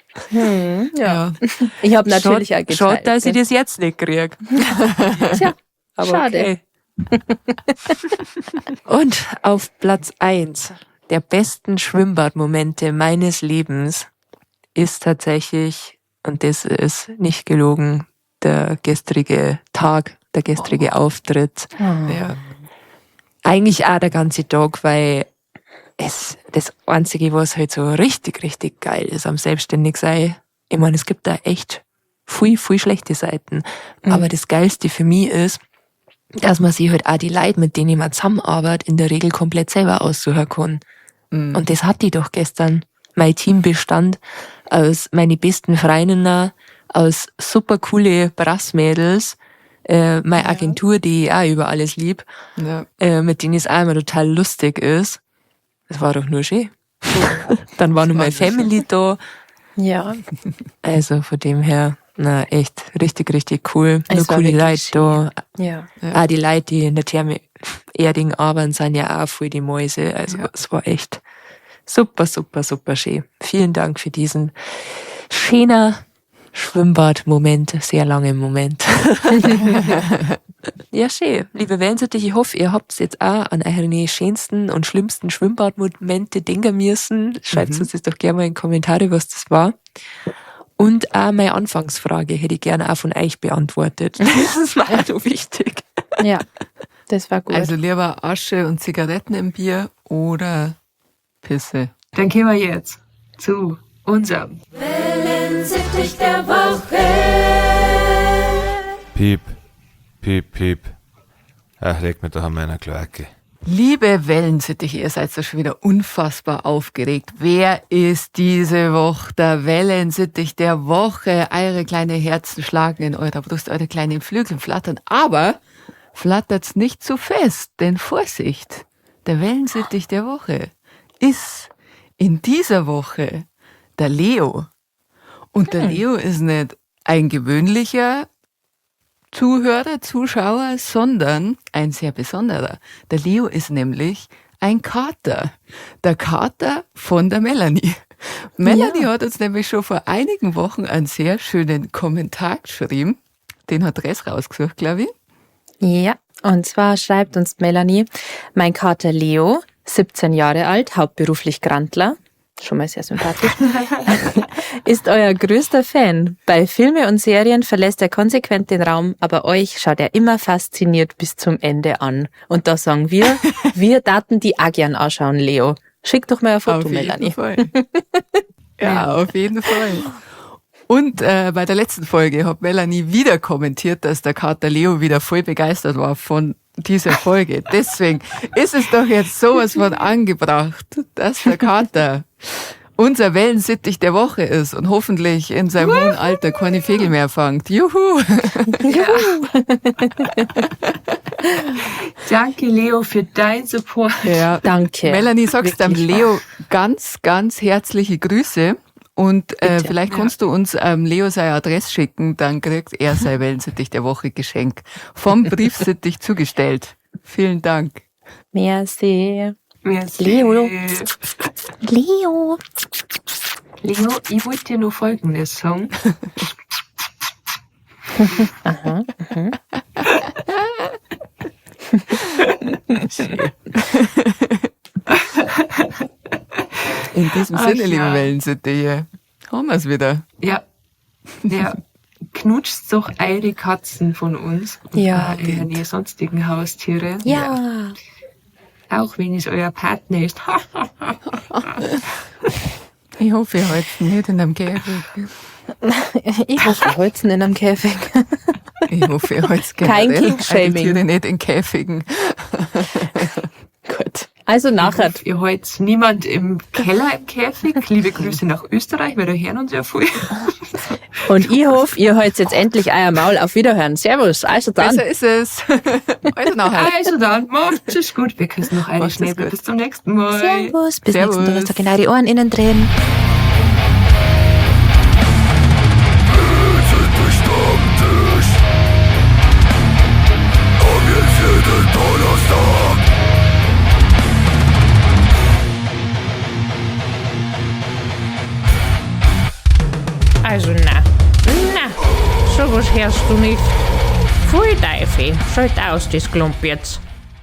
Ja. Ich habe natürlich auch geteilt. Schade, dass ich gell. das jetzt nicht krieg. Tja, Aber schade. okay. Und auf Platz 1 der besten Schwimmbadmomente meines Lebens ist tatsächlich, und das ist nicht gelogen, der gestrige Tag, der gestrige Auftritt. Eigentlich auch der ganze Tag, weil es das Einzige, was halt so richtig, richtig geil ist am Selbstständigsein, ich meine, es gibt da echt viel, viel schlechte Seiten. Aber das Geilste für mich ist, dass man sich halt auch die Leute, mit denen man zusammenarbeitet, in der Regel komplett selber aussuchen kann. Und das hatte ich doch gestern. Mein Team bestand aus meine besten Freundinnen, aus super coole Brassmädels, meine Agentur, die ich auch über alles lieb, mit denen es auch immer total lustig ist. Das war doch nur schön. Dann war noch meine Family da. Also von dem her, na echt, richtig, richtig cool. Es Nur war coole wirklich Leute da. Auch die Leute, die in der Therme Erding arbeiten, sind ja auch voll die Mäuse. Also es war echt super, super, super schön. Vielen Dank für diesen schönen Schwimmbad-Moment, sehr langen Moment. Ja, schön. Liebe Wellensittiche, ich hoffe, ihr habt jetzt auch an eure schönsten und schlimmsten Schwimmbadmomente denken müssen. Schreibt uns das doch gerne mal in die Kommentare, was das war. Und auch meine Anfangsfrage hätte ich gerne auch von euch beantwortet. Das ist mir auch noch wichtig. Ja, das war gut. Also lieber Asche und Zigaretten im Bier oder Pisse. Dann kommen wir jetzt zu unserem Wellensittich der Woche. Piep, piep, piep. Ach, leck mir doch an meiner Kloake. Liebe Wellensittiche, ihr seid doch schon wieder unfassbar aufgeregt. Wer ist diese Woche der Wellensittich der Woche? Eure kleine Herzen schlagen in eurer Brust, eure kleinen Flügel flattern. Aber flattert's nicht zu fest, denn Vorsicht, der Wellensittich der Woche ist in dieser Woche der Leo. Und der Leo ist nicht ein gewöhnlicher Zuhörer, Zuschauer, sondern ein sehr besonderer. Der Leo ist nämlich ein Kater. Der Kater von der Melanie. Melanie hat uns nämlich schon vor einigen Wochen einen sehr schönen Kommentar geschrieben. Den hat Dress rausgesucht, glaube ich. Ja. Und zwar schreibt uns Melanie, mein Kater Leo, 17 Jahre alt, hauptberuflich Grantler, schon mal sehr sympathisch, ist euer größter Fan. Bei Filme und Serien verlässt er konsequent den Raum, aber euch schaut er immer fasziniert bis zum Ende an. Und da sagen wir, wir daten die auch gern anschauen, Leo. Schick doch mal ein Foto, Auf jeden Melanie. Fall. Ja, auf jeden Fall. Und bei der letzten Folge hat Melanie wieder kommentiert, dass der Kater Leo wieder voll begeistert war von dieser Folge. Deswegen ist es doch jetzt sowas von angebracht, dass der Kater unser Wellensittich der Woche ist und hoffentlich in seinem hohen Alter keine Vögel mehr fangt. Juhu! Danke, Leo, für dein Support. Ja. Danke. Melanie, sagst dem Wirklich Leo ganz, ganz herzliche Grüße. Und vielleicht kannst du uns Leo seine Adresse schicken, dann kriegt er sein Wellensittich der Woche Geschenk vom Briefsittich zugestellt. Vielen Dank. Merci. Merci. Leo. Leo. Leo, ich wollte dir nur Folgendes sagen. In diesem Ach Sinne, liebe ja. Wellensittiche, haben wir's wieder. Ja. Ja. Knutscht doch eure Katzen von uns. Und Ja. auch eure sonstigen Haustiere. Ja. Auch wenn es euer Partner ist. Ich hoffe, ihr haltet nicht in einem Käfig. Ich hoffe, Holzen in einem Käfig. Ich hoffe, ihr haltet Kein generell Kinkshaming. eure Tiere nicht in Käfigen. Gut. Also nachher. Ihr haltet niemand im Keller im Käfig. Liebe Grüße nach Österreich, weil da hören uns ja viel. Und ich hoffe, ihr haltet jetzt endlich euer Maul. Auf Wiederhören. Servus. Also dann. Besser ist es. Also nachher. Also dann, macht es gut. Wir küssen noch eine Macht es Schnäbel. gut. Bis zum nächsten Mal. Servus. Bis Servus. nächsten Donnerstag in eure Ohren innen drehen. Also na, na, sowas hörst du nicht. Pfui Teufel, schalt aus das Klump jetzt.